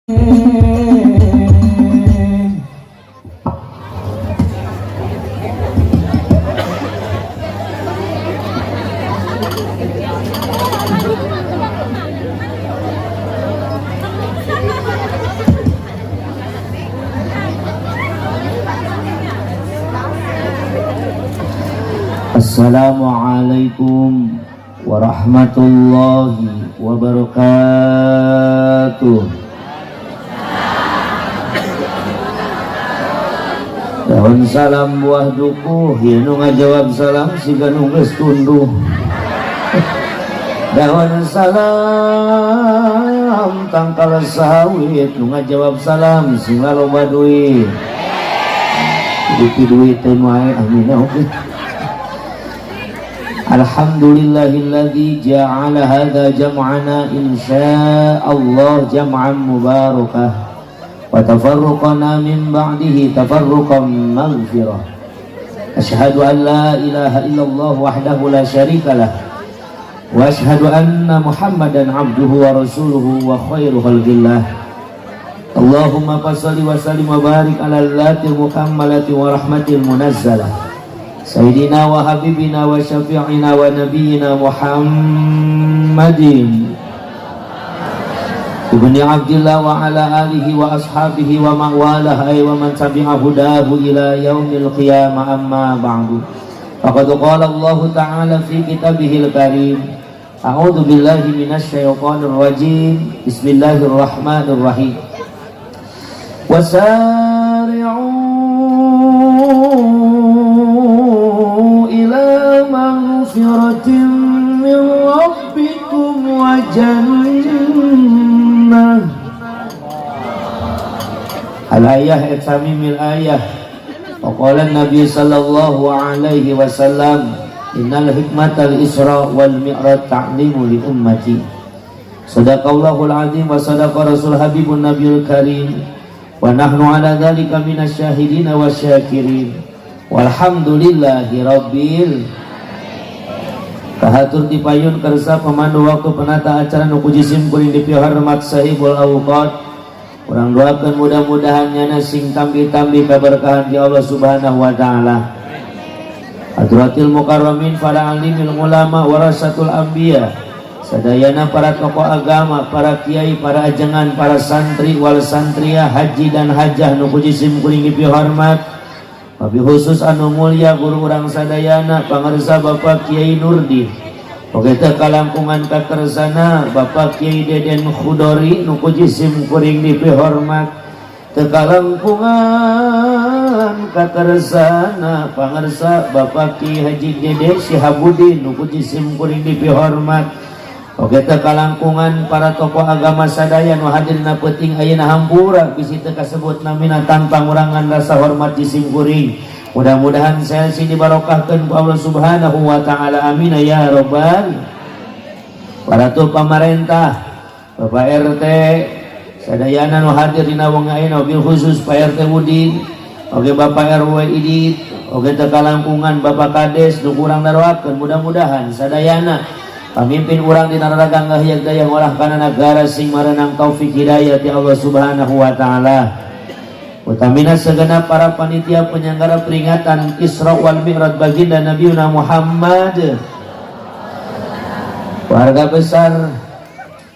Assalamualaikum warahmatullahi wabarakatuh. Daun salam buah dukuh, ya nu ngajawab salam siga nu geus tunduh. Daun salam tangkal sawit, nu ngajawab salam sing loba duit. Duit duit wae, amin, oke. Alhamdulillahilladzi ja'ala hadza jam'ana insyaallah jam'an mubarakah wa tafarruqana min ba'dihi tafarruqan maghfirah. Asyhadu an la ilaha illallah wahdahu la syarikalah wa asyhadu anna Muhammadan abduhu wa rasuluhu wa khairu khalqillah. Allahumma salli wa sallim wa barik ala allatil mukammalati wa rahmatil munazzalah Sayyidina wa habibina wa syafi'ina wa nabiyyina Muhammadin ibni Abdillah wa ala alihi wa ashabihi wa ma'walah ay wa man tabi'a hudahu ila yaumil qiyamah. Amma ba'du, faqad qala Allah ta'ala fi kitabihil karim, a'udzu billahi minasy syaithanir rajim, bismillahirrahmanirrahim, wasari'u ila maghfiratin min rabbikum wa jannah. Al-ayah tamimil ayah. Wa qala Nabi sallallahu alaihi wasallam, innal hikmatal isra wal mi'raj ta'limu li ummati. Sadaqallahul azim wa sadaqa rasul habibun nabiyul karim wa nahnu ala dhalika minasyahidina wasyakirin walhamdulillahi rabbil. Kahatur tipayun kersa pemandu waktu, penata acara, nu ku jisim kuring dipihormat sahibul awqat. Urang doakan mudah-mudahan nyana sing tambi-tambi keberkahan di Allah Subhanahu wa taala. Hadratil mukarramin, para alimil ulama warasatul anbiya, sadayana para tokoh agama, para kiai, para ajengan, para santri wal santriah, haji dan hajah nu ku jisim kuring dipihormat. Wabil khusus anu mulia guru urang sadayana, pangersa Bapak Kiai Nurdi. Oke, teh kalangkungan kakersana Bapak Kiai Deden Khudori nu ku jisim kuring dipihormat. Teu kalangkungan kakersana pangersa Bapak Kiai Haji Dede Sihabudin nu ku jisim kuring dipihormat. Oke, teh kalangkungan para tokoh agama sadaya nu hadirna peuting ayeuna, hampura bisi teu kasebut namina, tanpa ngurangan rasa hormat jisim kuring. Mudah-mudahan saya sini dibarokahkeun ku Allah Subhanahu wa taala, amin ya rabbal. Para tuh pamarentah, Bapak RT sadayana nu hadir dina wengi ayeuna, bil khusus Pak RT Udin, oke Bapak RW Idit, oke teh kalangkungan Bapak Kades nu kurang daroakeun. Mudah-mudahan sadayana pamimpin urang dina raragang ngahyak daya ngolah kana negara sing marenang taufik hidayah ti Allah Subhanahu wa taala. Utamina segenap para panitia penyelenggara peringatan Isra wal Mi'raj baginda Nabi Muhammad, warga besar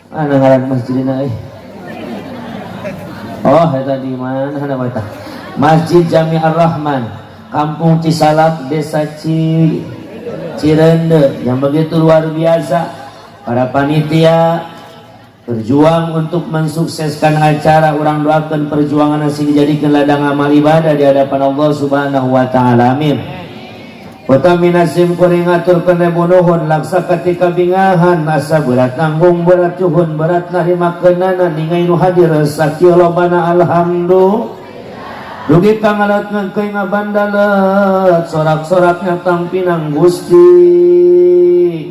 mana ngaran masjidna eh? Oh, eta di mana eta? Masjid Jami Ar-Rahman, Kampung Cisalak, Desa Cirende yang begitu luar biasa. Para panitia berjuang untuk mensukseskan acara, urang doakan perjuangan sing dijadikan ladang amal ibadah di hadapan Allah Subhanahu wa taala, amin. Utamina sim kuring ngaturkeun ribu nuhun laksa ketika bingahan, asa berat nanggung, berat juhun, berat narimakeunana, ningai nu hadir sakieu lobana, alhamdulillah. Dugi ka ngalat ngengkeuy ngabandalet, sorak-soraknya tang pinang Gusti.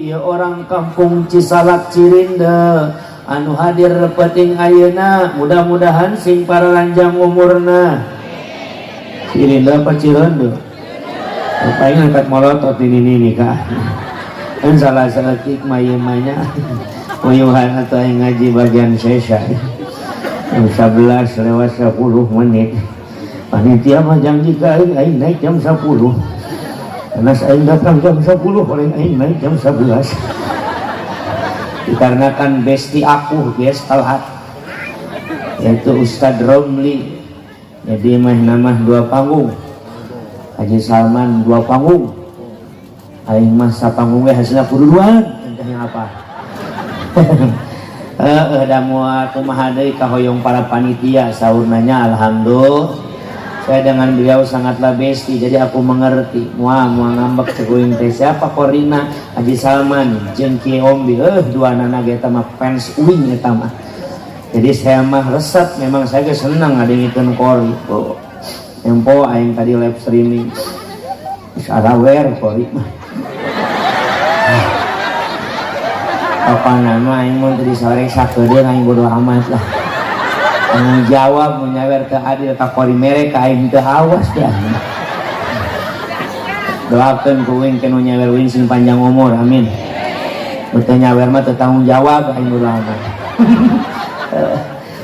Ieu orang kampung Cisalak Cirinde anu hadir peting ayeuna, mudah-mudahan sing pararanjang umurna. Cirinde apa Cirende? Paling angkat molotot ini nih kak kan salah saeutik mah ieu mah nya, uyuhan atau yang ngaji bagian sesa. Jam 11 lewat 10 menit. Panitia mah janji ka aing, aing naik jam 10. Karena aing datang jam 10, oleh aing naik jam 11. Dikarenakan besti aku guys telat, yaitu Ustadz Romli. Jadi mah nama dua panggung, Haji Salman dua panggung, aing mah sapanggung we hasilna kudu duaan, entah yang apa. Eh, da moal kumaha deui, kahoyong para panitia saurnanya. Alhamdulillah, saya dengan beliau sangatlah besti, jadi aku mengerti. Moal moal ngambek cek uing teh. Siapa qorina? Haji Salman jeung Ki Ombi. Eh, dua nana ge eta mah fans uing eta mah. Jadi saya mah resep, memang saya ge senang ngadengikeun qori. Oh, tempo aing tadi live streaming. Geus arawer qori mah. Apa nama aing mun teu disore sakedeung, aing bodo amat lah. Tanggung jawab mun nyawer teu adil ka qori, mere ka aing teu, awas dah. Doakeun ku uing ke nu nyawer uing sing panjang umur, amin. Mun teu nyawer mah teu tanggung jawab aing, bodo amat.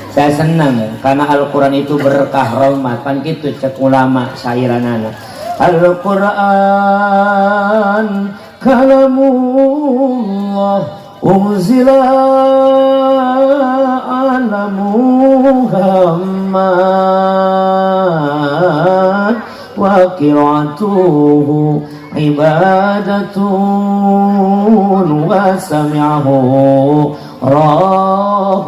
Saya senang ya, karena Al-Quran itu berkah, rahmat kan gitu cek ulama sairanana. Al-Quran kalamullah unzila ala Muhammad wa qira'atuhu ibadatun wa sami'ahu rahmatun.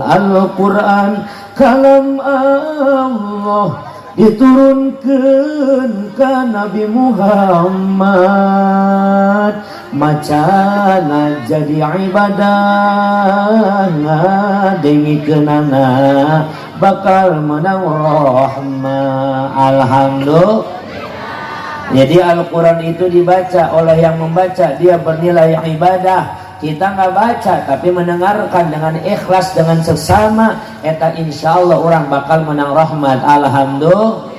Al-Quran kalam Allah, diturunkan ke Nabi Muhammad, macana jadi ibadah, ngadengikeunana bakal menang rahmah. Alhamdulillah. Jadi Al-Quran itu dibaca oleh yang membaca, dia bernilai ibadah. Kita nggak baca tapi mendengarkan dengan ikhlas, dengan seksama, eta insya Allah orang bakal menang rahmat. Alhamdulillah.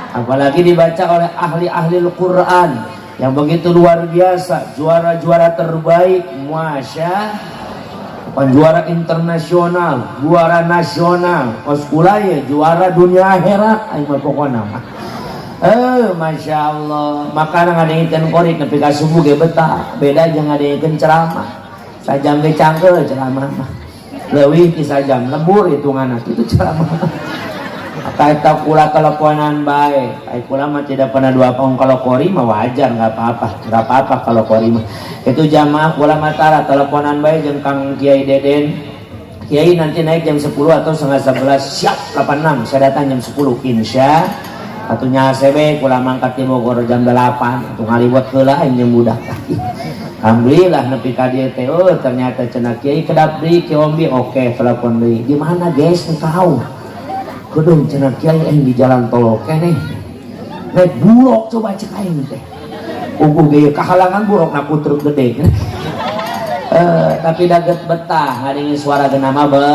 Apalagi dibaca oleh ahli-ahli Al-Quran yang begitu luar biasa, juara-juara terbaik, masya, juara internasional, juara nasional, kos ya, juara dunia akhirat, aing mah pokona mah. Eh, masya Allah, maka ngadengikeun qori nepi ka subuh ge betah, beda jeung ngadengikeun ceramah. Sajam ge cangkeul ceramah mah. Leuwih ti sajam, lembur hitunganna itu ceramah. Maka eta kula teleponan bae. Ai kula mah tidak pernah dua panggung. Kalau qori mah wajar, nggak apa-apa, nggak apa-apa kalau qori mah. Itu jamaah kula mah tara teleponan bae jeung Kang Kiai Deden. Kiai nanti naik jam 10 atau setengah 11, siap 86, saya datang jam 10, insya. Atuh nya CB kula mangkat di Bogor jam 8, atuh ngaliwat heula aing jeung budak. Alhamdulillah nepi ka dieu teh, oh ternyata cenah kiai kedap deui, Ki Ombi oke, telepon deui. Di mana guys engkau? Kudu cenah kiai aing di jalan tol keneh. Naik bulog coba cek aing teh. Uguh ge kahalangan bulog na ku truk gede. Eh, tapi daget betah ngadengin suara genama be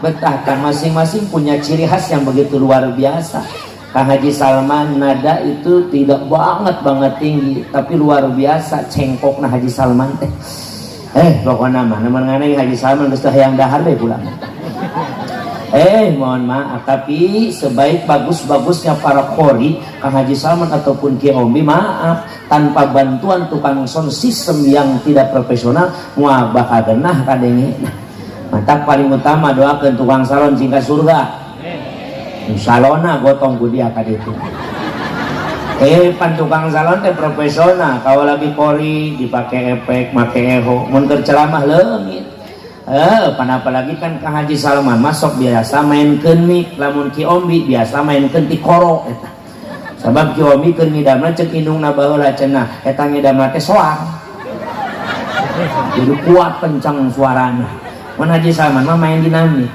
betah kan, masing-masing punya ciri khas yang begitu luar biasa. Kang Haji Salman nada itu tidak banget banget tinggi, tapi luar biasa cengkok nah Haji Salman teh. Eh, pokoknya mah namun nganai Haji Salman geus hayang dahar deh pulang. Eh, mohon maaf, tapi sebaik bagus-bagusnya para qori, Kang Haji Salman ataupun Ki Ombi, maaf, tanpa bantuan tukang sound system yang tidak profesional, moal bakal genah kadenge. Mantap, paling utama doakan tukang salon sing ka surga. Salona gotong ku dia ka ditu. Eh, pan tukang salon teh profesional, kalau lagi qori dipakai efek, make echo, mun keur ceramah leungit. Eh, pan apalagi kan Kang Haji Salman masuk biasa mainkeun mic, lamun Ki Ombi biasa mainkeun tikoro eta. Sabab Ki Ombi keur ngidamna, cek indungna baheula cenah, eta ngidamna teh soang. Jadi kuat kencang suarana. Mun Haji Salman mah main dinamik.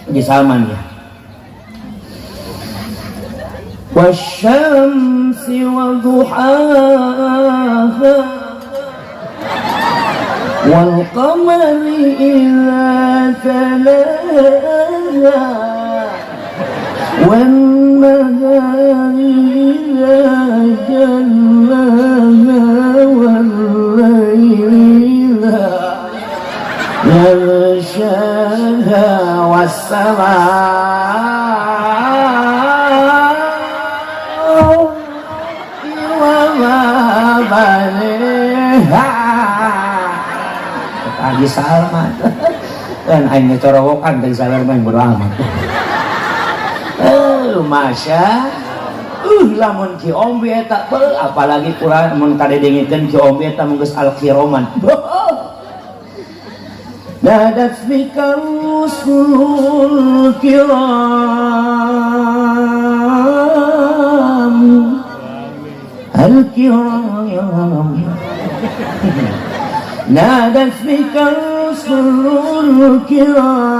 Haji Salman ya. والشمس وضحاها والقمر إذا تلاها والنهار إذا جلاها والليل إذا يغشاها. Was-sama wa ma baniha. Haji Salman kan aing corowokan dari Salman bodo amat. Masya lamun Ki Ombi eta apalagi kurang mun kadedengikeun Ki Ombi eta mun geus al-kiroman. Nadat bika rusul kiram al-kiram. Nadat bika rusul kiram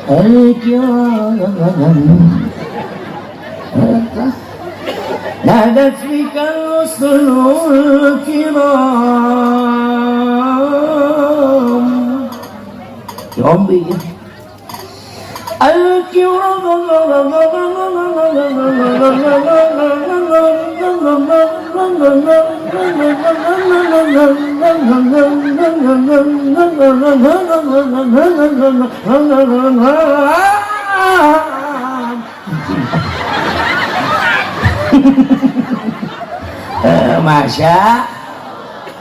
al-kiram. نادت بك الرسل الكرام يا الكرام. Masya,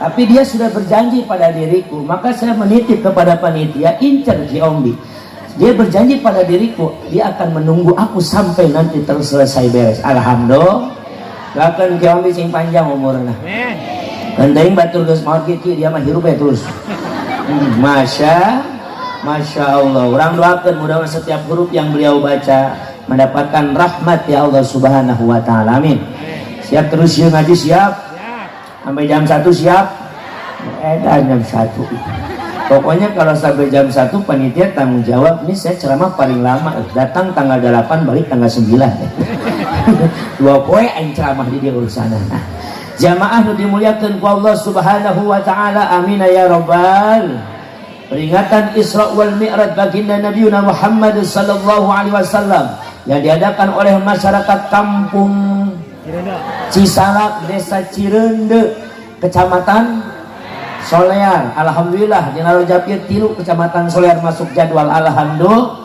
tapi dia sudah berjanji pada diriku, maka saya menitip kepada panitia incer Ki Ombi. Dia berjanji pada diriku, dia akan menunggu aku sampai nanti terselesai beres. Alhamdulillah. Bahkan Ki Ombi sing panjang umurna. Gandeng batur geus maot kieu dia mah hirup terus. Masya, Masya Allah. Orang doakan mudah-mudahan setiap huruf yang beliau baca mendapatkan rahmat ya Allah Subhanahu wa taala. Amin. Siap terus ya ngaji siap? Sampai jam 1 siap? Jam 1. Pokoknya kalau sampai jam 1 panitia tanggung jawab. Ini saya ceramah paling lama, datang tanggal 8 balik tanggal 9. 2 poe aing ceramah di dia urusan. Nah, jamaah nu dimuliakeun ku Allah Subhanahu wa taala, amin ya rabbal. Peringatan Isra wal Mi'raj baginda Nabi Muhammad sallallahu alaihi wasallam yang diadakan oleh masyarakat kampung Cisalak, Desa Cireundeu, Kecamatan Solear. Alhamdulillah dina Rajab ieu 3 kecamatan Solear masuk jadwal. Alhamdulillah.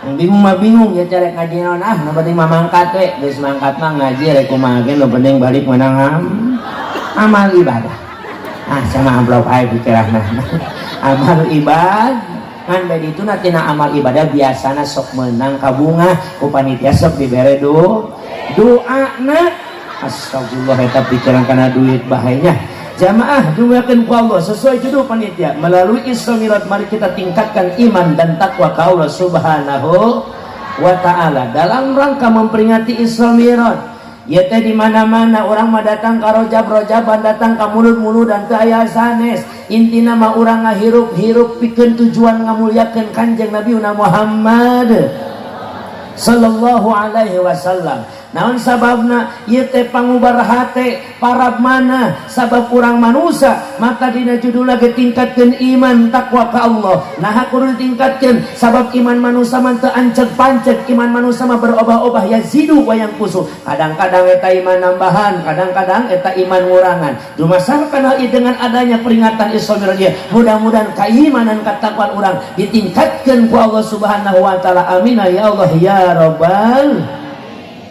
Yang bingung mah bingung ya cari ngaji naon, ah nu penting mah mangkat we, geus mangkat mah ngaji rek kumaha ge nu penting balik menang amal ibadah. Ah sama amplop ae pikiranna. Amal ibadah ngan beda itu tina amal ibadah biasana sok menang kabungah ku panitia sok dibere doana. Astagfirullah eta pikiran kana duit bahayanya. Jamaah dimuliakeun ku Allah, sesuai judul panitia, melalui Isra Mi'raj mari kita tingkatkan iman dan takwa ka Allah Subhanahu wa taala. Dalam rangka memperingati Isra Mi'raj, ieu teh di mana-mana urang mah datang ka rojab-rojaban, datang ka mulud-muludan teu aya sanes. Intina mah urang ngahirup-hirup pikeun tujuan ngamuliakeun Kanjeng Nabi Muhammad sallallahu alaihi wasallam. Naon sababna ieu teh pangubar hate parab mana sabab urang manusia, maka dina judulna ge tingkatkeun iman takwa ka Allah. Naha kudu ditingkatkeun sabab iman manusia mah teu anceg panceg, iman manusia mah berobah-obah, yazidu wa yanqusu. Kadang-kadang eta iman nambahan, kadang-kadang eta iman ngurangan. Dumasarkan hal ieu dengan adanya peringatan Isra Mi'raj, mudah-mudahan keimanan katakwaan urang ditingkatkeun ku Allah Subhanahu wa taala. Amin ya Allah ya rabbal.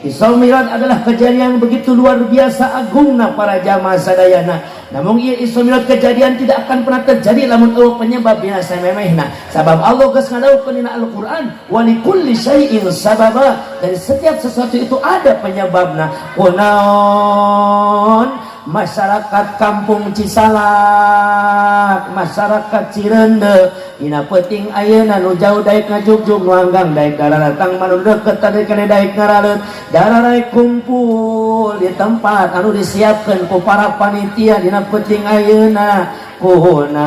Isra Mi'raj adalah kejadian yang begitu luar biasa agungna para jamaah sadayana. Namun ieu Isra Mi'raj kejadian tidak akan pernah terjadi lamun eueuh penyebab dina samemehna. Sabab Allah geus ngadawuhkeun dina Al-Qur'an, wa likulli syai'in sababa. Dan setiap sesuatu itu ada penyebabna. Kunaon masyarakat kampung Cisalak, masyarakat Cireundeu dina peuting ayeuna nu jauh daek ngajugjug, nu anggang daek daratang, manu deukeut tadi kene daek ngaraleut, dararai kumpul di tempat anu disiapkeun ku para panitia dina peuting ayeuna. Kunaon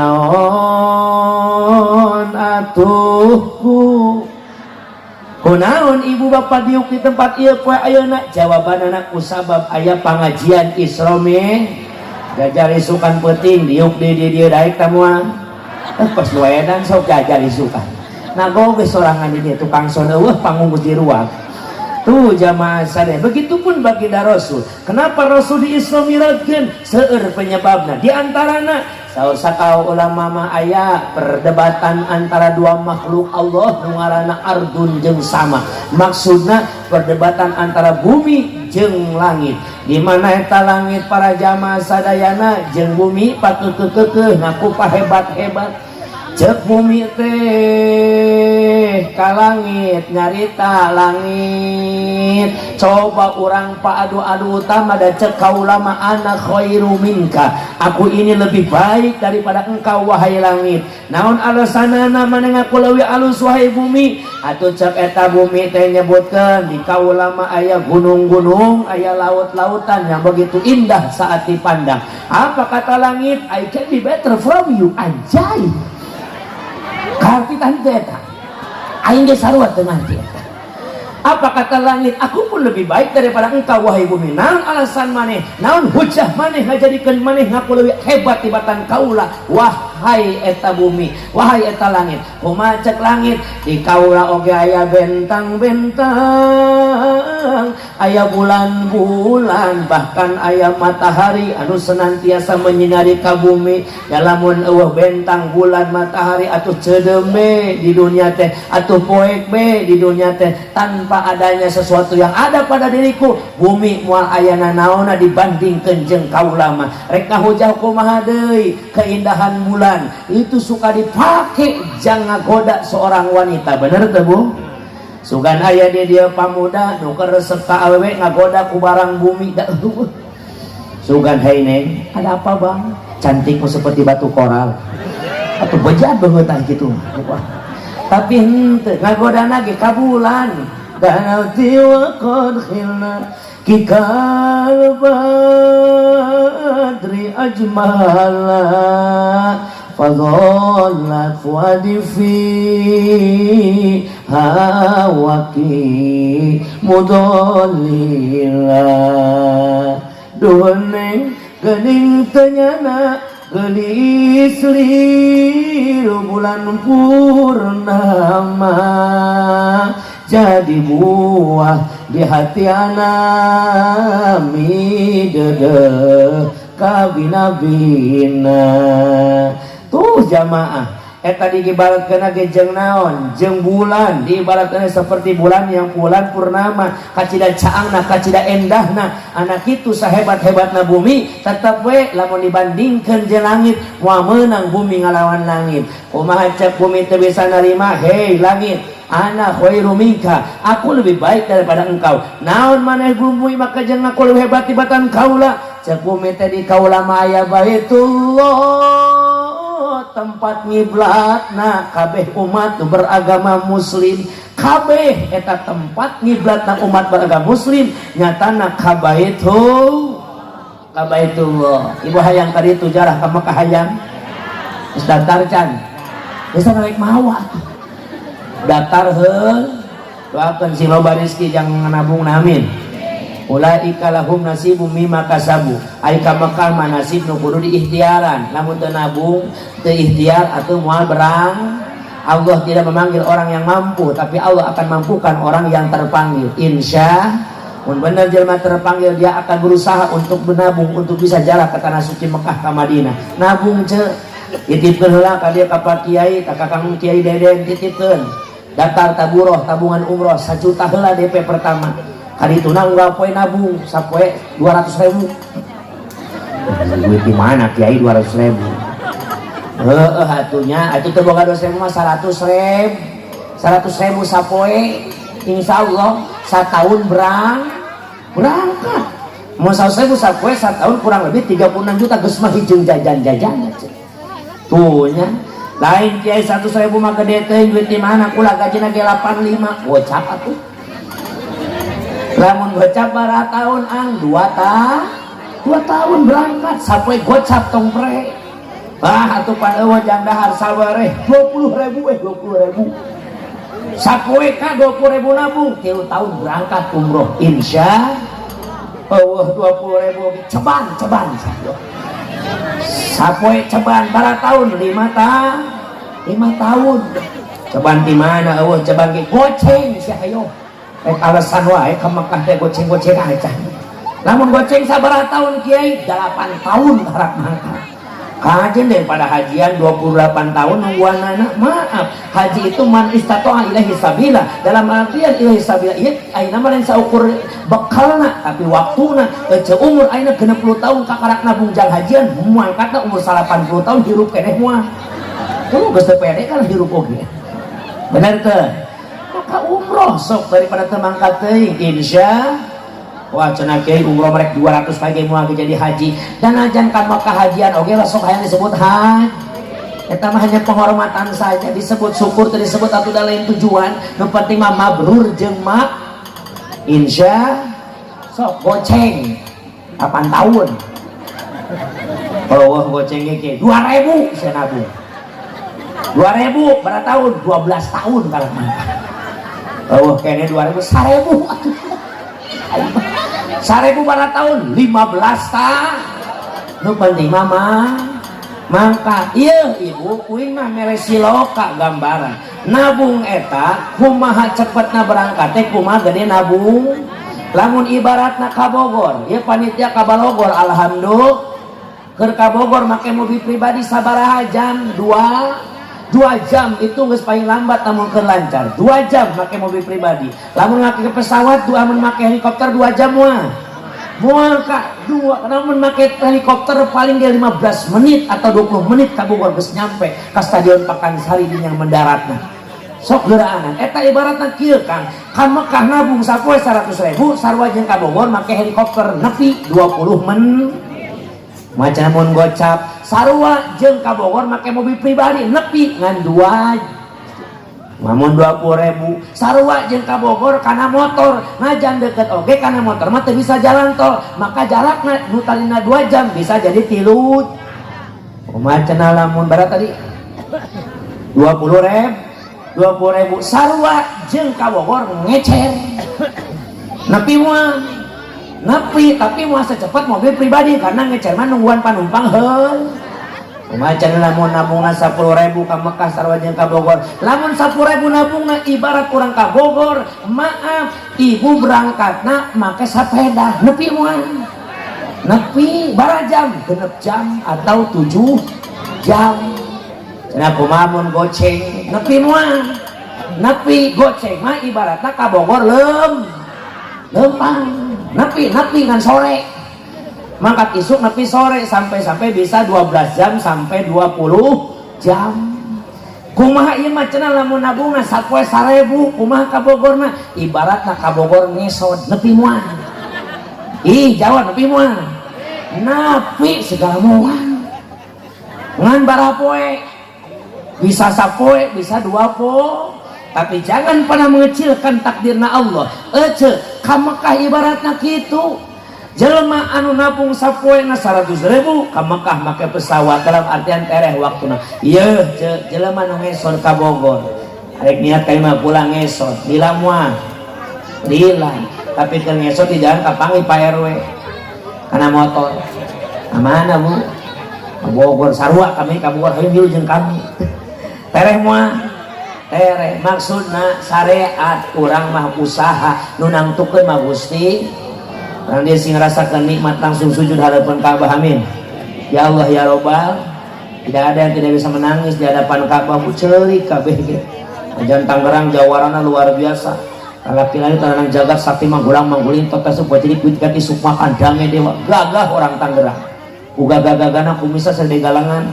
atuh ku kunaon ibu bapak diuk di tempat ieu poe ayeuna? Jawabanana ku sabab aya pangajian Isra Mi'raj. Jajar isukan peuting diuk di dieu daek tamuan. Pas nu edan sok jajar isukan. Nah geus sorangan di dieu tukang son eueuh panggung geus diruang. Tuh jamaah sadaya. Begitupun baginda Rasul. Kenapa Rasul di Isra Mi'rajkeun? Seueur penyebabna. Di antarana Saur sakau ulama mah aya perdebatan antara dua makhluk Allah nu ngaranna ardun jeung sama. Maksudna perdebatan antara bumi jeung langit. Di mana eta langit, para jamaah sadayana, jeung bumi pakeukeuh ngaku pahebat-hebat. Cek bumi teh ka langit, nyarita langit, coba urang paadu-adu utama dan cek kaula mah ana khairu minka, aku ini lebih baik daripada engkau, wahai langit. Naon alasanana maneh ngaku leuwih alus, wahai bumi? Atuh cek eta bumi teh nyebutkeun, di kaula mah aya gunung-gunung, aya laut-lautan yang begitu indah saat dipandang. Apa kata langit? I can be better from you. Anjay, karti tante eta aing ge sarua teu ngarti eta. Apa kata langit? Aku pun lebih baik daripada engkau, wahai bumi. Naon alasan maneh? Naon hujah maneh ngajadikeun maneh ngaku leuwih hebat tibatan kaula, wahai eta bumi, wahai eta langit? Kumaha cek langit? Di kaula oge aya bentang-bentang, aya bulan-bulan, bahkan aya matahari anu senantiasa menyinari ka bumi. Ya lamun euweuh bentang, bulan, matahari, atuh ceudeum be di dunia teh, atuh poek be di dunia teh. Tanpa adanya sesuatu yang ada pada diriku, bumi moal aya nanaona dibandingkeun jeung kaula mah. Rek ngahujah kumaha deui, keindahan bulan itu suka dipake jang ngagoda seorang wanita. Bener teu, Bu? Sugan aya di dia pamuda nu keur resep ka awewe, ngagoda ku barang bumi da. Sugan, "Hei Neng." "Ada apa, Bang?" "Cantikmu seperti batu koral." Atau bejat banget gitu. Tapi henteu ngagoda lagi ka bulan. Danauti wa qad khilna kikal badri ajmala fadhallat fuadi fi hawaki mudallila. Duh Neng, gening teu nyana geulis lir bulan purnama, jadi buah di hati ana midede kabina-bina. Tuh jamaah, eta diibaratkeun ge jeung naon? Jeung bulan. Diibaratkeun seperti bulan yang bulan purnama, kacida caangna, kacida endahna. Anak itu sahebat-hebatna bumi, tetep we lamun dibandingkeun jeung langit, moal meunang bumi ngalawan langit. Kumaha cek bumi teu bisa narima? "Hei langit, ana khairu minka, aku lebih baik daripada engkau. Naon maneh bumi maka jeung aku lebih hebat tibatan kaula?" Cek bumi teh, di kaula mah aya Baitullah, tempat ngiblatna kabeh umat beragama muslim. Kabeh eta tempat ngiblatna umat beragama muslim nyatana ka Baitullah. Ibu hayang tadi itu jarah ka Mekah? Hayang? Geus daftar can? Geus naik mawa daftar heul. Doakeun si loba rezeki, jangan nabung. Amin. Ulaika lahum nasibum mimma kasabu. Ai ka Mekah mah nasib nu kudu diikhtiaran. Lamun teu nabung, teu ikhtiar, atuh moal berang. Allah tidak memanggil orang yang mampu, tapi Allah akan mampukan orang yang terpanggil. Insya mun bener jelma terpanggil, dia akan berusaha untuk menabung untuk bisa jalan ke tanah suci Mekah, ke Madinah. Nabung ce, titipkeun heula ka dia, ka Pak Kiai, ka Kakang Kiai Deden titipkeun. Daftar taburoh, tabungan umroh 1 juta heula DP pertama. Kali itu nah unggal poe nabung sapoe 200 ribu. Duit di mana, Kiai, 200 ribu? Heeh atunya, atuh teu boga 200 ribu mah 100 ribu, 100 ribu sapoe, insya Allah setahun berangkat. Mau 100 ribu sapoe, setahun kurang lebih 36 juta, geus mah hijung jajan-jajan aja tuh nya. Lain Kiai, 100 ribu mah gede teuing, duit di mana? Kula gajina ge 85, gocap atuh. Lamun gocap bara tahun ang 2 tahun berangkat sampai gocap, tong pre. Ah atuh pan eueuh jang dahar sawareh 20 ribu, eh 20 ribu sapoe ka 20 ribu nabung, 3 tahun berangkat umroh, insya Allah. 20 ribu ceban, ceban sapoe ceban bara tahun? 5 tahun, 5 tahun. Ceban di mana? Eueuh ceban ge goceng sia. Ayo rek alasan wae ka Mekah teh goceng-goceng aja. Lamun goceng sabaraha tahun, Kiai? 8 tahun harap mangkat. Kajen daripada hajian 28 tahun nungguan anak. Maaf, haji itu man istata'a ilaihi sabila, dalam artian ilaihi sabila ieu ayeuna mah lain saukur bekalna, tapi waktuna. Ece umur ayeuna 60 tahun kakarak nabung jang hajian, mangkatna umur 80 tahun hirup keneh moal. Tuh geus teu pede kan hirup oge. Bener teu? Maka umroh sok daripada teu mangkat teuing, insya. Wah, cenah kiai umroh merek 200 kali moal jadi haji. Dan ajan kan maka hajian oge lah sok hayang disebut haji. Eta mah hanya penghormatan saja, disebut syukur teu disebut atuh da lain tujuan. Nu penting mah mabrur jeung mak insya. Sok goceng 8 tahun. Oh, gocengnya ke 2000 saya nabung. 2000 berapa tahun? 12 tahun kalau mangkat. Oh, kayaknya 2000 1000 atuh. 1000 berapa tahun? 15 tahun. Nu penting mama mangkat. Iya ibu kuing mah mere siloka gambaran. Nabung eta kumaha cepetna berangkat teh kumaha gede nabung. Lamun ibaratna ka Bogor, ieu panitia ka Balogor, alhamdulillah. Keur ka Bogor make mobil pribadi sabaraha jam? 2 jam itu geus paling lambat lamun keur lancar. 2 jam make mobil pribadi. Lamun make pesawat dua, lamun make helikopter 2 jam moal. Moal ka dua, lamun make helikopter paling dia 15 menit atau 20 menit ka Bogor geus nyampe ka Stadion Pakansari di yang mendaratna. Sok geuraanan. Eta ibaratna kieu Kang, ka Mekah nabung sapoe 100.000, sarua jeung ka Bogor make helikopter nepi 20 menit. Macam mun gocap sarua jeung ka Bogor make mobil pribadi nepi ngan 2 lamun 20.000, sarua jeung ka Bogor kana motor najan deket oge kana motor mah teu bisa jalan tol, maka jarakna nu tadina 2 jam bisa jadi 3. Kumaha cenah lamun barat tadi 20.000, 20.000 sarua jeung ka Bogor ngecer nepi moal nepi, tapi mau secepat mobil pribadi karena ngecer mah nungguan panumpang heul. Kumaha cenah lamun nabungna 10.000 ka Mekah sarua jeung ka Bogor? Lamun 10.000 nabungna ibarat urang ka Bogor, maaf ibu, berangkatna make sepeda nepi moal? Nepi. Bara jam? 6 jam atau 7 jam. Cenah kumaha mun goceng nepi moal? Nepi. Goceng mah ibaratna ka Bogor lempang nepi, nepi ngan sore mangkat isuk nepi sore, sampai-sampai bisa 12 jam sampai 20 jam. Kumaha ieu mah cenah lamun nabungna sapoe 1000 kumaha ka Bogorna? Ibaratna ka Bogor ngesot nepi moal? Ih, jawab, nepi moal? Nepi segala moal. Ngan barapoe? Bisa sapoe, bisa dua po, tapi jangan pernah mengecilkan takdirna Allah. Ece ka Mekah ibaratna kitu, jelema anu nabung sapoena 100.000 ka Mekah make pesawat dalam artian tereh waktuna. Ieu jelema nu ngesot ka Bogor, arek niat kami mah pulang ngesot lila moal? Lila, tapi keur ngesot di jalan kapanggih Pak RW kana motor. Ka mana, Bu? Ka Bogor. Sarua kami ka Bogor, hayu milu jeung kami. Tereh moal? Tereh. Maksudna syariat urang mah usaha, nu nangtukeun mah Gusti. Urang dia sing ngerasakeun nikmat langsung sujud hadapan Ka'bah. Amin ya Allah ya Robbal. Tidak ada yang tidak bisa menangis di hadapan Ka'bah. Bu, ceurik kabeh ge. Ajan Tangerang jawarana luar biasa. Laki-laki tanang jagat sakti manggulang mangguling tota sebuah jadi kuit kati sukma kandangnya dewa gagah orang Tangerang. Uga gagah-gagana kumisa di galangan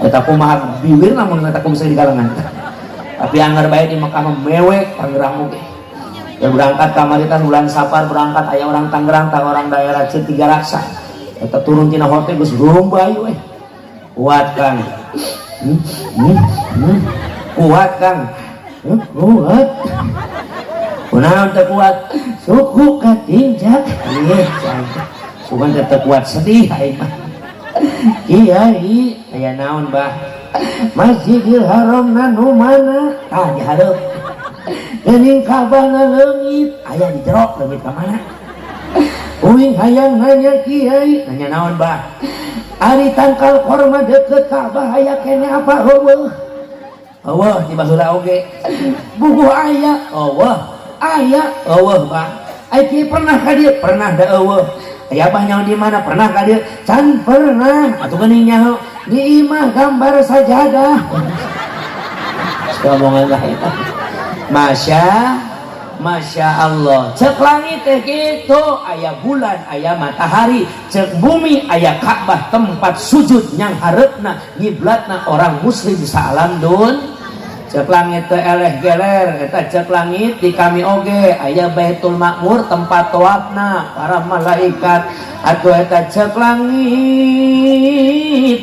eta kumaha biwir, namun eta kumisa di galangan, tapi anggar bae di Mekah mah mewek Tangerang oge. Ya, berangkat kamari tas bulan Safar berangkat aya orang Tangerang tak orang daerah Tiga Raksa eta turun tina hotel geus rumbayu eh. Kuat Kang? Kuat Kang? Kuat. Kunaon teu kuat? Suku katinjak. Iya, sugan teu kuat, sedih aing mah. Kiai, aya naon, Bah? Masjidil Haram nu mana? Ah, di hareup. Geuning Ka'bahna leungit, aya di jero, leungit ka mana? Uing hayang nanya, Kiai. Nanya naon, Bah? Ari tangkal korma deket Ka'bah aya kene apa heueuh? Eueuh di baheula oge. Bubuh aya, eueuh. Aya, eueuh, Bah. Ai kieu pernah ka dieu? Pernah da eueuh. Aya abah nyaho di mana pernah ka dieu? Can pernah. Atuh geuning nyaho di imah gambar sajadah. Ngomongan lah eta. Masya Masya Allah. Cek langit teh kitu, aya bulan, aya matahari. Cek bumi aya Ka'bah tempat sujud yang hareupna ngiblatna orang muslim saalam dun. Cek langit teh eleh geler eta cek langit di kami oge aya Baitul Makmur tempat tawafna para malaikat. Atuh eta cek langit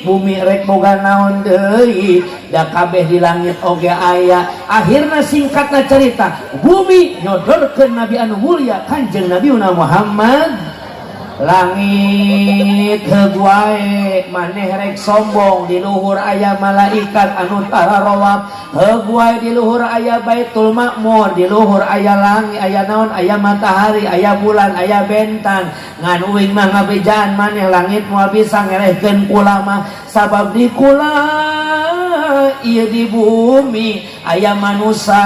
bumi rek boga naon deui da kabeh di langit oge aya. Akhirna singkatna cerita bumi nyodorkeun nabi anu mulia Kanjeng Nabi Muhammad. Langit heug wae maneh rek sombong di luhur aya malaikat anu tararawap. Heug wae di luhur aya Baitul Makmur, di luhur aya langit, aya naon, aya matahari, aya bulan, aya bentang. Ngan uing mah ngabejaan maneh langit moal bisa ngelehkeun kula mah sabab di kula ieu di bumi aya manusia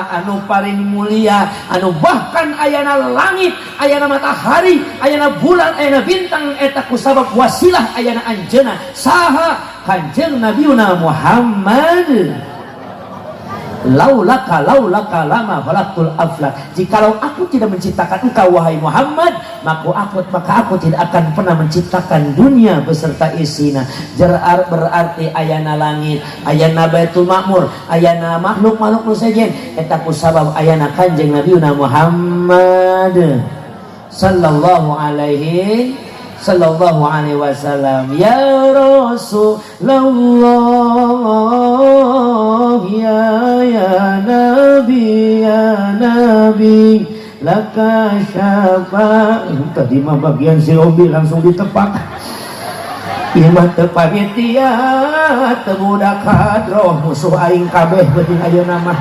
anu paling mulia, anu bahkan ayana langit, ayana matahari, ayana bulan, ayana bintang eta kusabab wasilah ayana anjeunna saha Kanjeng Nabiuna Muhammad. Laulaka laulaka lama khalaqtul aflak. Jikalau aku tidak menciptakan engkau wahai Muhammad, maka aku tidak akan pernah menciptakan dunia beserta isina. Jerar berarti ayana langit, ayana Baitul Makmur, ayana makhluk-makhluk nu sejen eta kusabab ayana Kanjeng Nabiuna Muhammad sallallahu alaihi wasallam. Ya Rasulullah, ya ya Nabi, ya Nabi, laka syafa. Tadi mah bagian si Obi langsung ditepak. Ieu mah teu panitia, teu budak hadroh, musuh aing kabeh beuting ayeuna mah.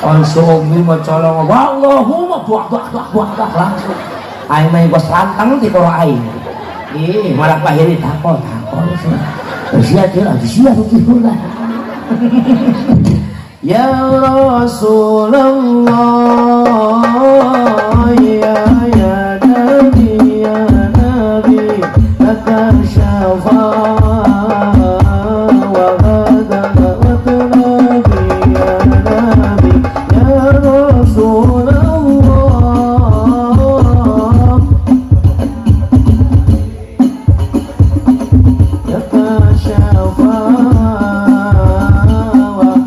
Langsung Obi mah colong, Allahumma buak buak buak buak buak langsung. Aing mah gos lantang ti koro aing. Ih, malah pahiri takol takol. Sia teh sia kitu lah. Ya Rasulullah, ya ya Nabi, ya Nabi, laka syafa'a wa hada wa nabi, ya Nabi, ya Rasulullah, laka syafa'a wa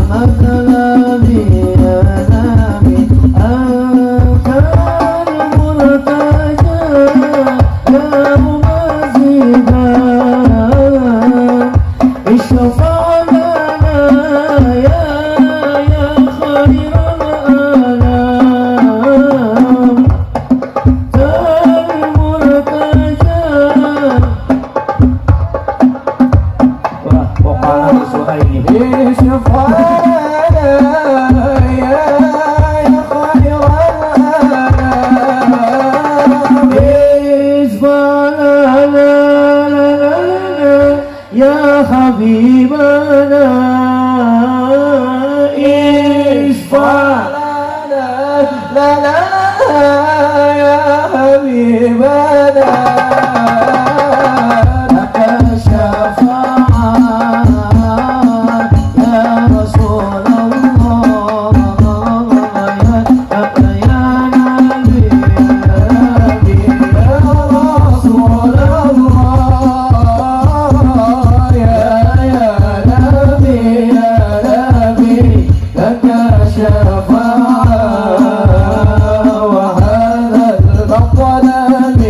matlabi, ya Nabi, anta al-murtaja ya mumazidan, isyafa' lana ya ya khairal anam, al-murtaja. Wah, vokalnya musuh aing ini. اشفع لنا يا خير الأنام. اشفع لنا لنا يا حبيبنا، اشفع لنا لنا يا حبيبنا، لك الشفاعة يا رسول الله، يا نبي، يا رسول الله، يا يا نبي، يا نبي، لك الشفاعة وهذا المطلب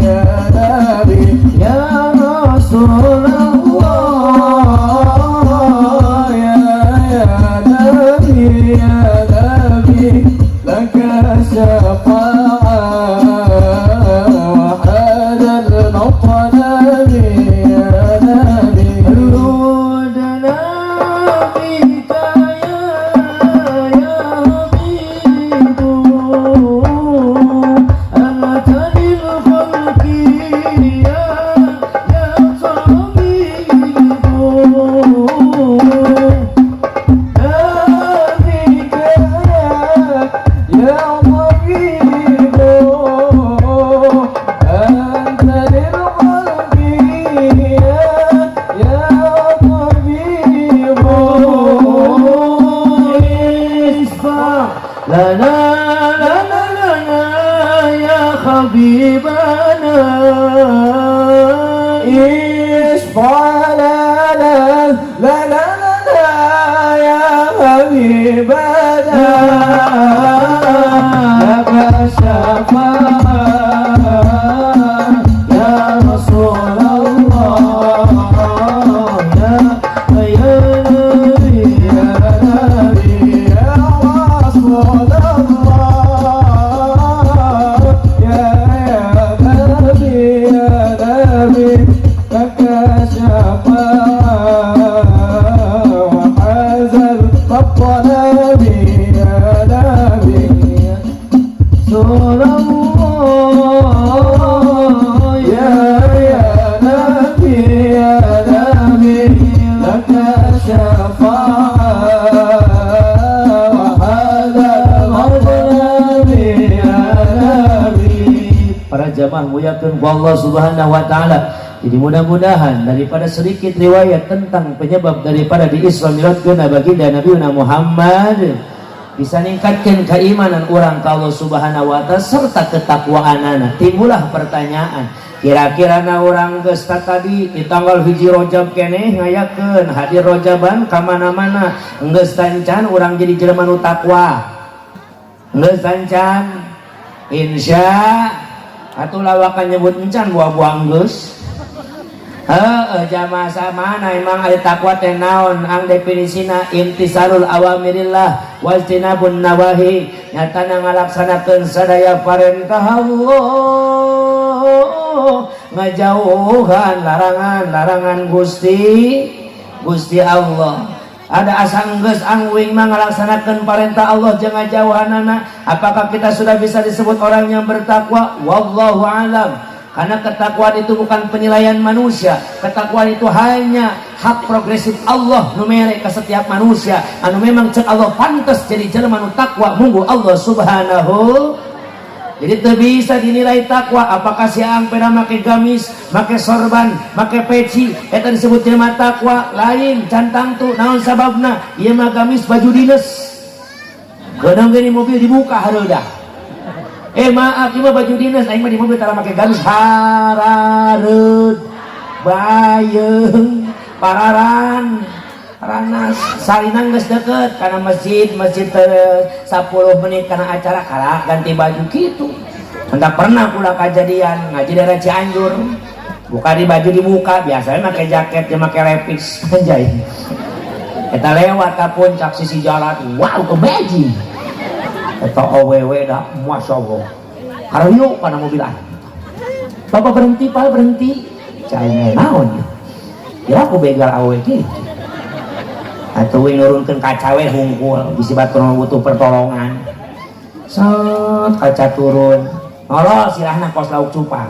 يا نبي، يا رسول الله، يا يا نبي، يا نبي، لك الشفاعة وهذا المطلب يا نبي. ردنا بك يا يا حبيب، أنت للخلق يا يا طبيب. اشفع لنا لا لا لا يا حبيبنا لك الشفاعة يا رسول الله يا يا نبي يا نبي يا رسول الله يا يا نبي يا نبي لك الشفاعة وحاز المطلب يا نبي رسول الله يا يا نبي يا نبي لك الشفاعة وهذا المطلب يا نبي. Para jamaah muliakan Allah Subhanahu wa taala. Jadi mudah-mudahan daripada sedikit riwayat tentang penyebab daripada di Isra Mi'rajkeun baginda Nabi Muhammad bisa ningkatkan keimanan orang ke Allah Subhanahu wa taala serta ketakwaanana. Timbullah pertanyaan, kira-kira na urang geus tadi di tanggal 1 Rajab keneh ngayakeun hadir Rajaban ka mana-mana, geus tancan urang jadi jelema nu takwa? Geus tancan? Insya atuh lawakan nyebut encan buah-buah geus. Heeh, jamaah, mana emang ada takwa teh naon? Ang definisina imtisalul awamirillah wajtinabun nawahi, nyatana ngalaksanakeun sadaya parentah Allah, ngajauhan larangan-larangan Gusti Gusti Allah. Ada asa geus angwing mah ngalaksanakeun parentah Allah jeung ngajauhanana, apakah kita sudah bisa disebut orang yang bertakwa? Wallahu alam. Karena ketakwaan itu bukan penilaian manusia. Ketakwaan itu hanya hak progresif Allah nu mere ke setiap manusia. Anu memang cek Allah pantas jadi jelema nu takwa munggu Allah Subhanahu. Jadi teu bisa dinilai takwa apakah si Aang pernah make gamis, make sorban, make peci, eta disebut jelema takwa, lain can tangtu. Naon sababna? Ieu mah gamis baju dinas. Kadang gini mobil dibuka hareudah. Eh maaf, ini mah baju dinas, aing mah di mobil tara make gamis, harareud. Bayeung, pararan, ranas, sarinang geus deket kana masjid, masjid teh 10 menit kana acara kalah ganti baju gitu. Entah pernah pula kejadian ngaji daerah Cianjur. Buka di baju dibuka, biasanya make jaket, dia make lepis, anjay. Kita lewat ke puncak sisi jalan, wow, amazing. Eta awewe dah, masya Allah. Karuyu kana mobil aing. Bapak berhenti, Pak, berhenti. Cai naon ya? Ya aku begal awewe gitu. Atuh we nurunkeun kaca we hungkul, bisi batur butuh pertolongan. Set kaca turun. Ngolol sirahna kos lauk cupang.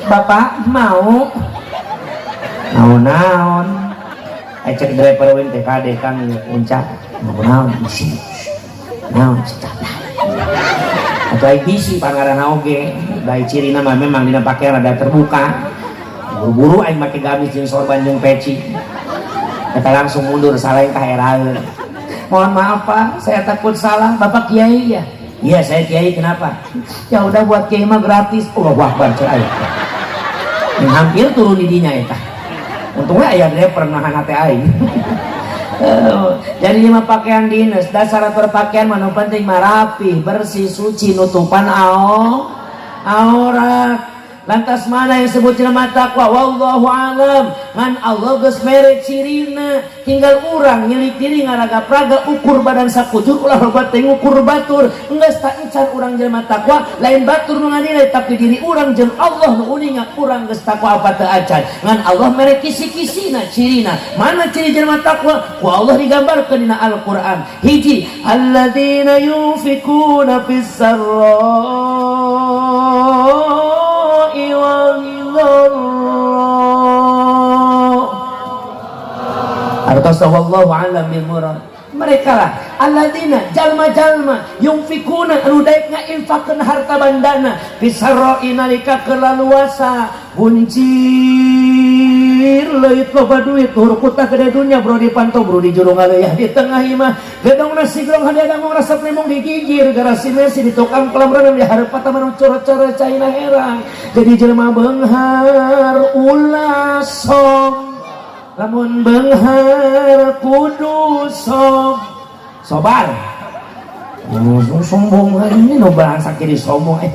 Bapak mau? Naon naon? Eh cek driver wing TKD kang ieu puncak. Mau naon bisi. Naon cek. Atau ai bisi pangaran oge, da cirina mah memang dina pakaian rada terbuka. Buru-buru aing make gamis jeung sorban jeung peci. Kita langsung mundur salengkah eraeun. Mohon maaf Pak, saya takut salah. Bapak kiai ya? Iya, saya kiai. Kenapa? Ya udah buat kiai mah gratis. Allahu Akbar cek aing. Yang hampir turun di dinya eta. Untungnya aya driver nahan hate aing. Jadi lima pakaian dinas, dasar berpakaian mah nu penting mah rapi, bersih, suci, nutupan aurat. Lantas mana yang sebut jelema takwa? Wallahu alam. Ngan Allah geus mere cirina, tinggal urang nyilik diri ngaraga-praga ukur badan sakujur ulah loba teh ngukur batur. Geus tak encan urang jelema takwa, lain batur nu nganilai tapi diri urang jeung Allah nu uninga urang geus takwa apa teu acan. Ngan Allah mere kisi-kisina cirina. Mana ciri jelema takwa? Ku Allah digambarkeun dina Al-Qur'an. Hiji, alladzina yunfikuna fis sarra wal dharra. Wallahu a'lam bil murad. Mereka lah alladzina jalma-jalma yunfikuna anu daek ngainfakeun harta bandana fisarra'i nalika kelaluasa, buncir leuit loba duit hurukutah gede dunya bro dipantau bro di juru ngaleuya di tengah imah gedong nasi grong hadiah mong resep lemong digigir garasi Messi di tukang kolam renang di hareup taman coro-coro caina herang jadi jelema beunghar ulah. Som, lamun beunghar kudu som, sobar. Oh, sombong hari ini nu bangsa kiri sombong eh.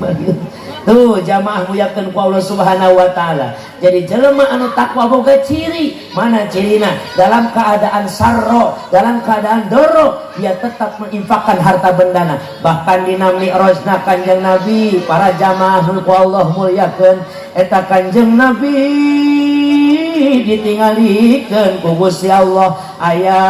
Tuh jamaah muliakeun ku Allah Subhanahu wa taala. Jadi jelema anu takwa boga ciri. Mana cirina? Dalam keadaan sarro, dalam keadaan doro, dia tetap menginfakkan harta bendana. Bahkan dina mi'rajna Kanjeng Nabi, para jamaah nu ku Allah muliakeun, eta Kanjeng Nabi ditinggalikeun ku Gusti Allah aya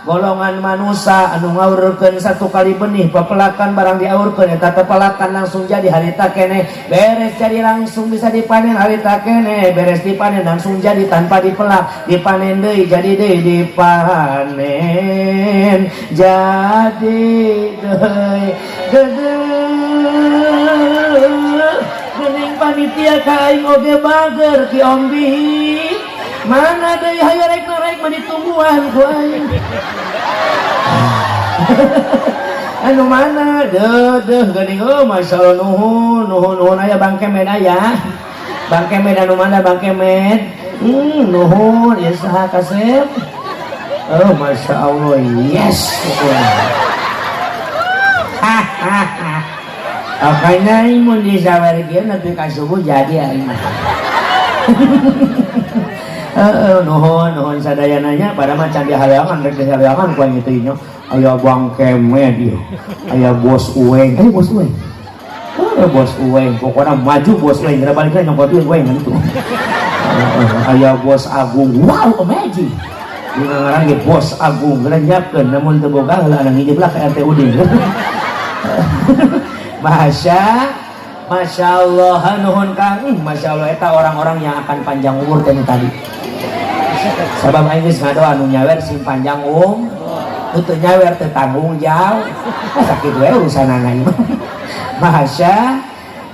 golongan manusia anu ngaurkeun satu kali benih pepelakan. Barang diaurkeun eta pepelakan langsung jadi harita keneh, beres jadi langsung bisa dipanen harita keneh, beres dipanen langsung jadi tanpa dipelak, dipanen deui jadi deui, dipanen jadi deui. Gede geuning panitia ka aing oge bager. Ki Ombi mana deui? Hayo rek rek mah ditungguan ku aing. Anu mana deuh deuh geuning? Oh, masyaallah, nuhun nuhun nuhun. Aya Bang Kemed, aya Bang Kemed. Anu mana Bang Kemed? Nuhun ya. Saha kasep? Oh, masya Allah, yes. Hahaha. Makanya mun disawer kieu nepi ka subuh jadi aing mah. Heeh, nuhun nuhun sadayananya pada macan di halangan, rek di halangan ku aing itu nya. Aya Bang Kemed ieu. Aya Bos Uweng. Eh, Bos Uweng. Oh, Bos Uweng, pokoknya maju Bos Uweng, geura balik nyokot Uweng itu. Aya Bos Agung. Wow, amazing. Di ngaran ge Bos Agung, geura nyiapkeun namun teu boga heula anu ngijib lah ka RT Udin. Masya Masya Allah, nuhun Kang. Masya Allah, eta orang-orang yang akan panjang umur teh tadi. Sabab aing geus ngadoa anu nyawer sing panjang nu teu nyawer teu tanggung jawab. Sakit we urusanana ieu. Masya.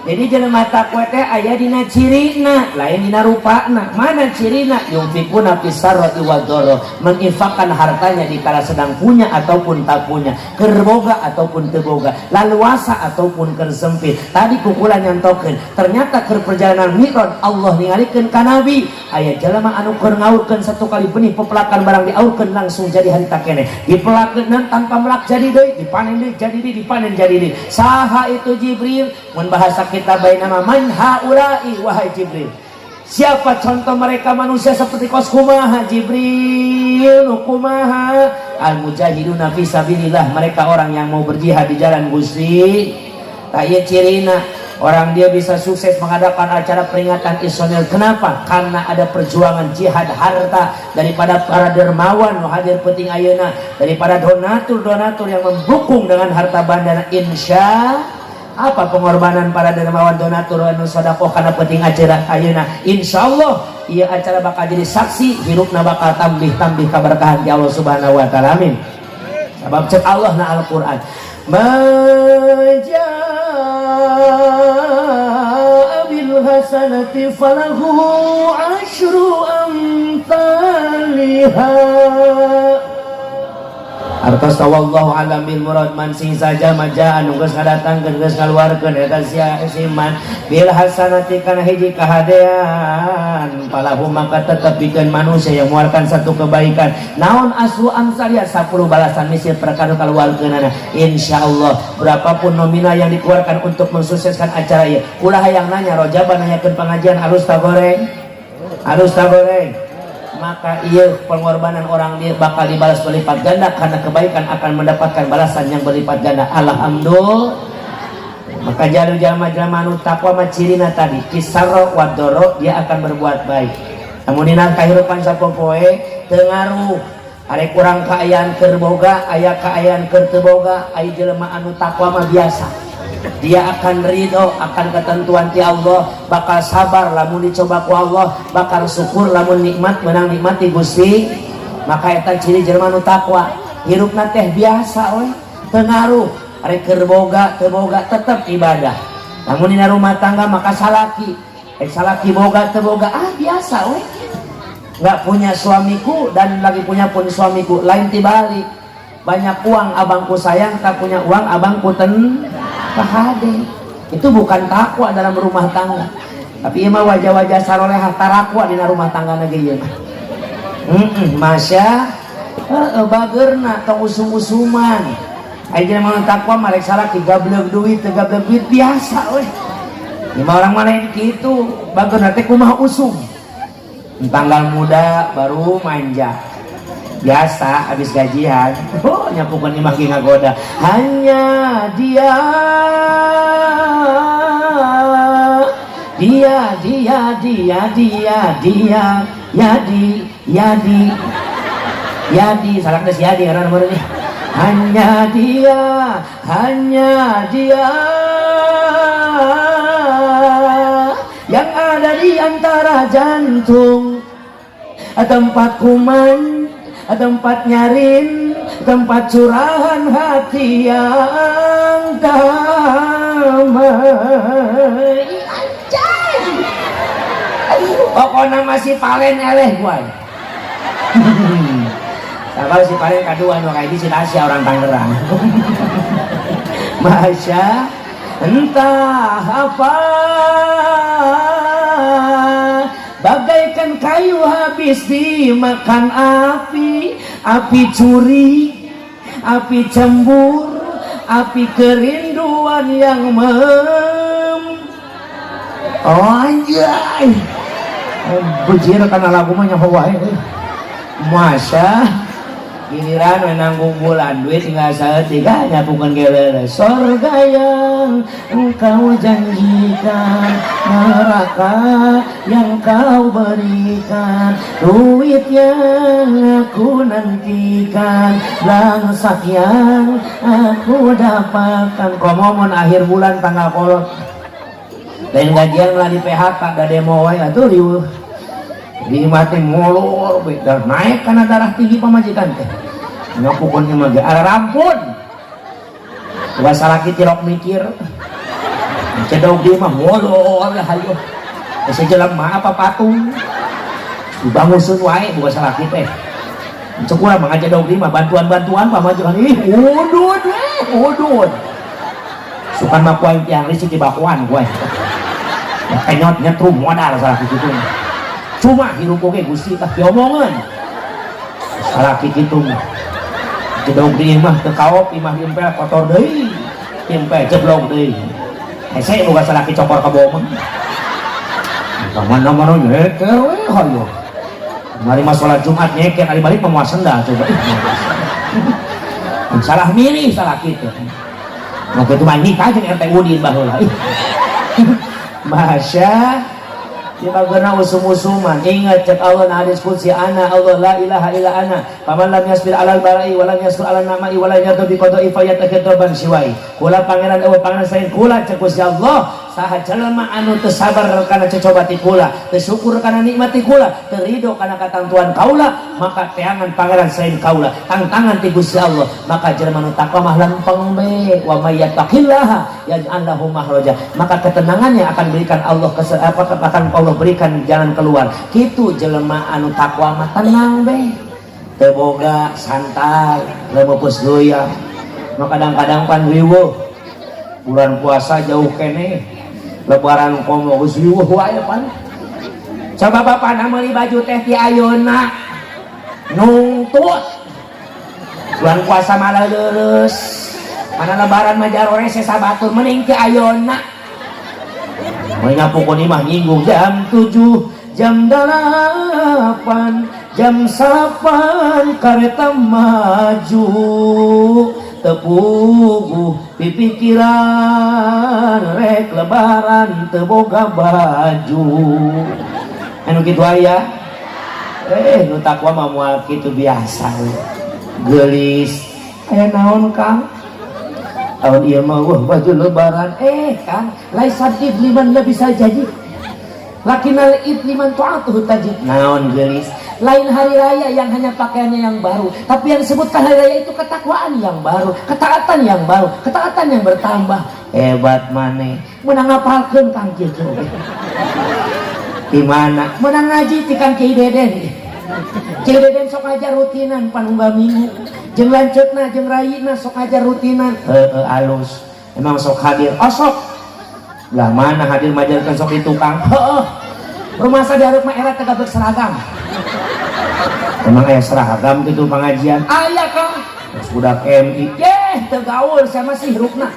Jadi jelema takwa teh aya dina cirina, lain dina rupana. Mana cirina? Yunfikuna fis sarra'i wad dharra, menginfakkan hartanya di kala sedang punya ataupun tak punya, keur boga ataupun teu boga, laluasa ataupun keur sempit. Tadi kukulan nyantokeun, ternyata keur perjalanan Mi'raj Allah ningalikeun ka Nabi, aya jelema anu keur ngaurkeun satu kali benih pepelakan. Barang diaurkeun langsung jadi harita keneh. Dipelakeun tanpa melak jadi deui, dipanen deui jadi deui, dipanen jadi deui. Saha itu Jibril? Mun bahasa kita bainama man haula'i, wahai Jibril, siapa contoh mereka? Manusia seperti kos kumaha Jibril? Nu kumaha? Al mujahiduna fi sabilillah, mereka orang yang mau berjihad di jalan Gusti. Tak ieu cirina orang dia bisa sukses mengadakan acara peringatan Isra. Kenapa? Karena ada perjuangan jihad harta daripada para dermawan nu hadir penting ayeuna, daripada donatur-donatur yang mendukung dengan harta bandana. Insya apa pengorbanan para dermawan, donatur anu sedekah kana penting acara ayeuna, insyaallah ieu acara bakal jadi saksi hirupna bakal tambih-tambih kaberkahan di Allah Subhanahu wa taala, amin. Sabab cek Allah na Al-Qur'an, man jaa bil hasanati falahu asyru amsalha. Artos wallahu alam bil murad. Man sing saja maja anu geus ngadatangkeun, geus ngaluarkeun eta sia siman bil hasanati kana hiji kahadean, falahu maka tetep pikeun manusia yang mengeluarkan satu kebaikan naon asyru amsalha, 10 balasan misil perkara kaluarkeunana. Insyaallah berapapun nominal yang dikeluarkan untuk mensukseskan acara ieu, ulah hayang nanya rojaban, nanyakeun pengajian alus ta goreng, alus ta goreng, maka iya pengorbanan orang dia bakal dibalas berlipat ganda karena kebaikan akan mendapatkan balasan yang berlipat ganda. Alhamdulillah. Maka jalur jalma-jalma anu takwa mah cirina tadi kisaro wadoro, dia akan berbuat baik. Namun dina kahirupan sapopoe teu ngaruh are kurang kaayaan keur boga, aya kaayaan keur teu boga. Aya jelema anu takwa mah biasa dia akan ridho akan ketentuan ti Allah, bakal sabar lamun dicoba ku Allah, bakal syukur lamun nikmat menang nikmat ti Gusti. Maka eta ciri jelema nu takwa, hirupna teh biasa we, teu ngaruh ari keur boga teu boga, tetep ibadah. Namun dina rumah tangga maka salaki, salaki boga teu boga, ah biasa we, nggak punya suamiku dan lagi punya pun suamiku. Lain tibalik, banyak uang abangku sayang, tak punya uang abangku ten kahade. Itu bukan takwa dalam rumah tangga. Tapi ieu mah wajah-wajah sarolehah tarakwa dina rumah tangga ge ieu mah. Heeh, masya heeh, bageurna tong usum-usuman. Aya jelema nu takwa mah rek salaki gableug duit teu gableug duit biasa weh. Ieu mah orang mana kitu, bageurna teh kumaha usum. Tanggal muda baru manja. Biasa habis gajian. Oh, nyapukeun imah ge ngagoda. Hanya dia, dia, dia, dia, dia, dia, Yadi, Yadi, Yadi, salah si Yadi karena nomornya. Hanya dia, hanya dia yang ada di antara jantung, tempat kuman, tempat nyarin, tempat curahan hati yang damai. Anjay. Pokoknya masih palen eleh gue. Sabar si palen kedua nu kayak di Tasya orang Tangerang. Masya entah apa, bagaikan kayu habis dimakan api, api curi, api cemburu, api kerinduan yang mem. Oh anjay, bujir karena lagu mah nyaho wae. Masya giliran we nanggung bulan duit tinggal saeutik nyapukeun ge sorga yang engkau janjikan, neraka yang kau berikan, duit yang aku nantikan, langsak yang aku dapatkan. Komo mun akhir bulan tanggal kolot lain gajian malah di PHK da demo wae atuh riweuh di imah teh molor we dan naik karena darah tinggi pamajikan teh nyapukeun imah ge arampun. Coba salaki tilok mikir cedok di imah molor hayo geus jelema apa patung dibangusun wae bukan salaki teh. Cek urang mah ngacedok di imah bantuan-bantuan pamajikan ih udud we udud sukan mah kuaing tiang risik di bakuan gue kenyot nyetrum modal salaki kitu. Cuma hirup oge Gusti tah diomongeun salaki kitu mah cedok di imah teu kaop imah impel kotor deui impel jeblok deui hese boga salaki cokor ka bawah mah mana-mana nyeker we hayo. Mari mah sholat Jumat nyeker ari balik mah moal sendal coba. Salah milih salaki teh. Nah kitu mah nikah jeung RT Udin baheula. Masya di bagana usum-usuman. Ingat cek Allah na hadis qudsi, ana Allah la ilaha illa ana faman lam yasbir alal bala'i wa lam yasbir alal nama'i wa lam yarda bi qada'i fayattakhidh siwai. Kula pangeran eueuh pangeran sain kula cek Gusti Allah, saha jelema anu teu sabar kana cocoba ti kula, teu syukur kana nikmat ti kula, teu ridho kana katantuan kaula, maka teangan pangeran sain kaula, tangtangan ti Gusti Allah. Maka jelema nu takwa mah lempeng be, wa may yattaqillaha yaj'al lahu makhraja, maka ketenangannya akan berikan Allah, akan Allah berikan jalan keluar. Kitu jelema anu takwa mah tenang be, teu boga santai, lemeupus goyah. Maka kadang-kadang pan riweuh bulan puasa jauh keneh lebaran komo geus riweuh wae pan. Coba bapak meuli baju teh ti ayeuna nungtut bulan puasa malah leureus, mana lebaran mah jarore sabatur, mending ti ayeuna. Mun nyapukeun imah nyinggung jam 7, jam 8, jam 9 kareta maju, tepuguh pipikiran rek lebaran teu boga baju. Anu kitu aya nu takwa mah moal kitu biasa we. Geulis aya naon Kang? Tahun ieu mah wah baju lebaran. Kang, laisa id liman labisa jadi lakinal id liman ta'atuhu tajid. Naon geulis? Lain hari raya yang hanya pakaiannya yang baru, tapi yang disebutkan hari raya itu ketakwaan yang baru, ketaatan yang baru, ketaatan yang bertambah. Hebat maneh menang ngapalkeun Kang kitu di mana menang ngaji ti Kang Kiai Deden. Kiai Deden sok ngajar rutinan panunggal minggu jeung lanceukna jeung rayina sok ngajar rutinan. Heueuh alus emang sok hadir osok. Lah mana hadir majelis kan sok di tukang. Heeh. Rumasa dihareup mah era teh gablek seragam. Emang aya seragam gitu pengajian? Aya, Kang. Terus budak MI, yeh, teu gaul saya masih hirupna.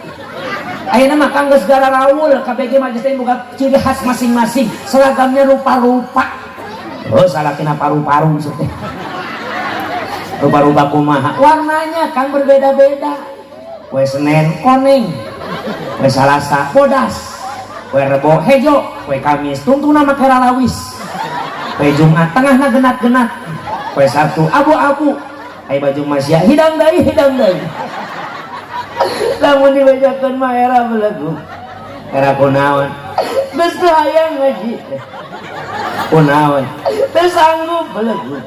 Ayeuna mah Kang geus gara raul, KBG majelis teh boga ciri khas masing-masing, seragamnya rupa-rupa. Oh, salakina paru-paru teh. Rupa-rupa kumaha? Warnanya kan berbeda-beda. Poe Senin koneng, poe Salasa bodas, poe Rebo hejo, poe Kamis tungtungna make lalawis, poe Jumat tengahna genat-genat, poe Sabtu abu-abu. Ai baju masya hidang deui, hidang deui. Lamun dibacakeun mah era belegu. Era kunaon? Geus teu hayang ngaji. Kunaon? Teu sanggup belegu.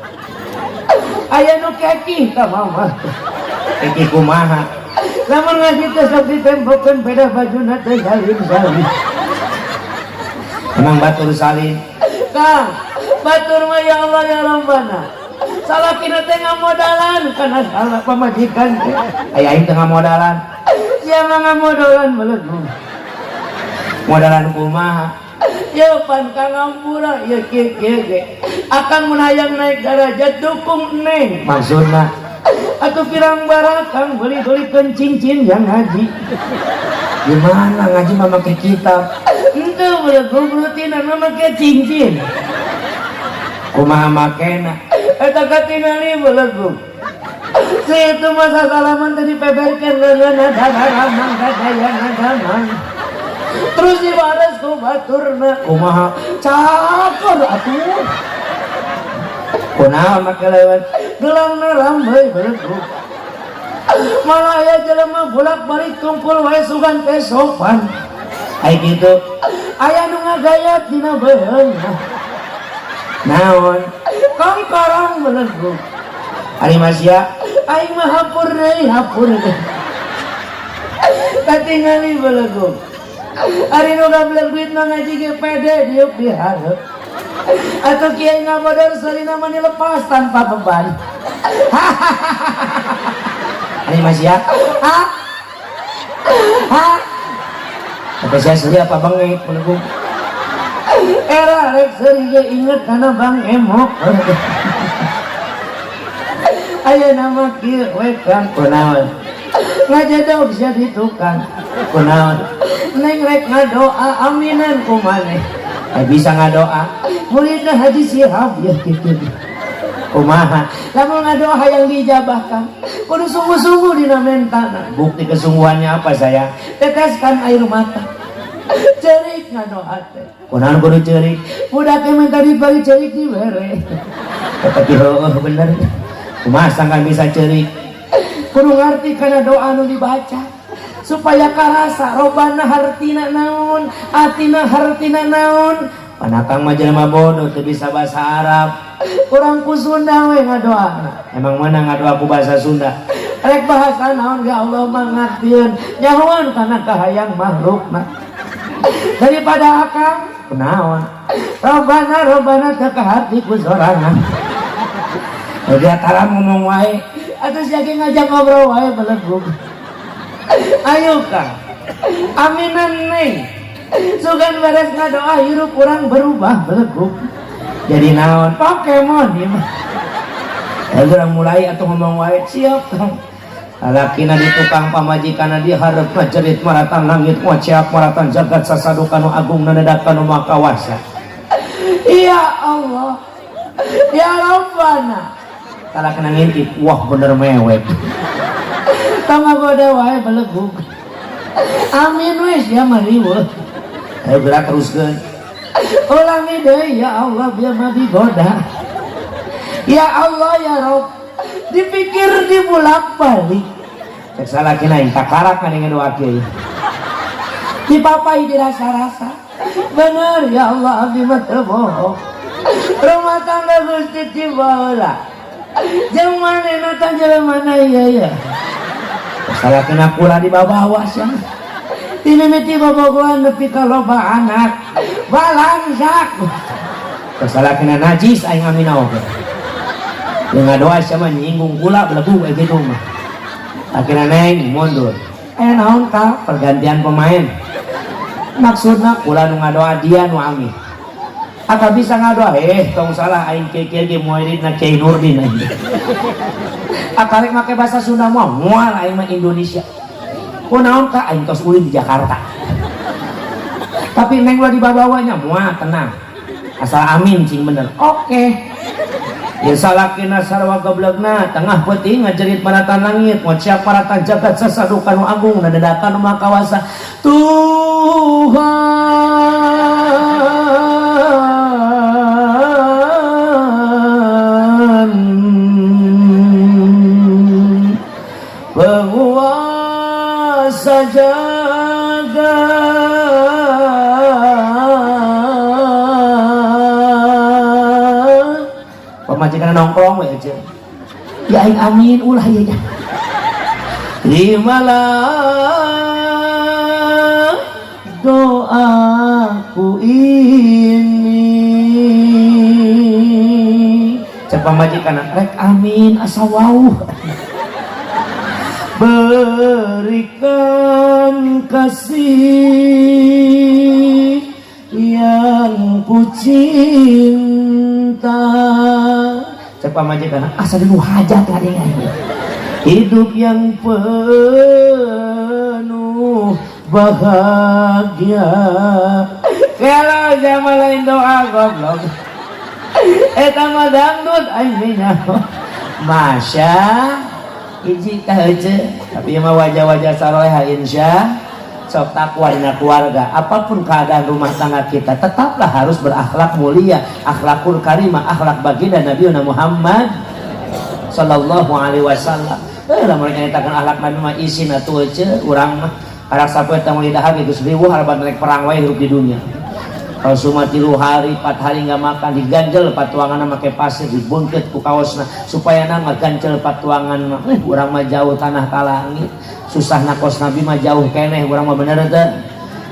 Aya nu kekih ka mama. Kekih kumaha? Lamun ngaji teh sok ditempokeun beda bajuna teh salin-salin. Emang batur salin? Kang, batur mah ya Allah ya Rabbana. Salakina teh ngamodalan kana salah pamajikan teh. Aya aing teh ngamodalan. Sia mah ngamodalan belegu. Modalan kumaha? Ya pan kang ngampura ya kieu kieu ge. Akang mun hayang naik darajat dukung neng. Maksudna atuh pirang barakang beli-belikeun cincin yang ngaji. Gimana ngaji mah make kitab? Henteu belegu, rutinan mah make cincin. Kumaha makena? Eta katingali belegu. Itu masa salaman tadi peberkeun leungeun dadaramang dadayana damang. Terus dibales ku baturna. Kumaha? Cakur atuh. Kunaon make leuweun? Gelangna rambeuy belegu. Malah aya jelema bolak-balik tungkul wae sugan teh sopan. Ai kitu. Aya nu ngagayat dina beuheungna. Naon? Kongkorong belegu. Ari masya, aing mah hapur deui, hapur deui. Katingali belegu. Ari nu gablek duit mah ngaji ge pede diuk di hareup. Atau kiai ngabodor seurina mah lepas tanpa beban. Ari masya, ha? Ha? Tapi saya seuri apa bengek belegu? Era rek seuri ge inget kana Bang Emok. Aya nama kieu we Kang, kunaon? Ngajedog sia di tukang. Kunaon? Neng rek ngadoa aminan ku maneh. Eh bisa ngadoa. Muridna Haji Sihab ya kitu. Kumaha? Lamun ngadoa hayang diijabahkan, kudu sungguh-sungguh dina mentana. Bukti kesungguhannya apa saya? Teteskan air mata. Cerik ngadoa teh. Kunaon kudu cerik? Budak minta dibagi cerik dibere. Tapi heueuh bener. Kumaha sangkan bisa cerik? Kudu ngarti kana doa nu dibaca supaya karasa robana hartina naon, atina hartina naon. Panakang mah jelema bodoh teu bisa bahasa Arab. Urang ku Sunda we ngadoana. Emang mana ngadoa ku bahasa Sunda? Rek bahasa naon ge Allah mah ngartieun. Nyahoan kana kahayang makhlukna. Daripada akang kunaon? Robana robana teu kahati ku sorangan. Jadi antara ngomong wae atuh sia ge ngajak ngobrol wae belegug. Ayo Kang. Aminan neng. Sugan beres ngadoa hirup urang berubah belegug. Jadi naon? Pokemon ieu mah. Ya urang mulai atuh ngomong wae siap Kang. Lalakina di tukang pamajikanna di hareup ngajerit maratan langit ngoceak maratan jagat sasadukan nu agung nenedakan nu maha kawasa. Ya Allah. Ya Rabbana. Salakina ngintip, wah bener mewek. Tong ngagoda wae belegug. Amin wis ya mah riweuh. Ayo gerak teruskeun. Ulangi deui ya Allah biar mah digoda. Ya Allah ya Rob. Dipikir dibulak-balik. Cek salakina aing takarak kan ngadoa kieu. Dipapai dirasa-rasa. Bener ya Allah abdi mah teu bohong. Rumah tangga Gusti ti baheula. Jeung manehna tah jelema mana ieu ya. Salakina kula di bawah sia. Ti mimiti bobogohan nepi ka loba anak. Balangsak. Salakina najis aing amina oge. Jeung ngadoa sia mah nyinggung kula belegu kayak gitu mah. Akhirnya neng mundur. Eh naon ka pergantian pemain. Maksudna kula nu ngadoa, dia nu amin. Atau bisa ngadoa, tong salah, aing kieu ge muridna Kiai Nurdin aing. Akarek make bahasa Sunda mah moal, aing mah Indonesia. Kunaon ka aing tos ulin di Jakarta. Tapi neng ulah dibawanya, moal, tenang. Asal amin cing bener. Oke. Ya salakina sarwa goblegna, tengah peuting ngajerit maratan langit, ngocap maratan jagat sasadukan nu agung dan dadakan nu maha kawasa. Tuhan penguasa jagat, pamajikan nongkrong we aja ya, aing amin ulah ya ya. Terimalah doaku ini. Cek pamajikan, rek amin asa wauh. Berikan kasih yang ku cinta. Cek pamajikan, asa dulu hajat tadi. Hidup yang penuh bahagia. Kalau zaman lain doa goblok, eta mah dangdut aing nyaho. Masya hiji tah heuceu, tapi mah wajah-wajah saroleha insya. Sok takwa dina keluarga, apapun keadaan rumah tangga kita tetaplah harus berakhlak mulia, akhlakul karimah, akhlak baginda Nabi Muhammad sallallahu alaihi wasallam. Lamun nyaritakeun akhlak Nabi mah isin atuh heuceu urang mah. Karak sapoe teh meuli dahar geus riweuh, harapan rek perang wae hirup di dunia. Kalau cuma 3 hari, 4 hari nggak makan, diganjel patuangan make pasir, dibungkit ku kaosna supaya nama ganjel patuangan mah. Urang mah jauh tanah ka langit, susah nakos Nabi mah jauh keneh urang mah, bener teu?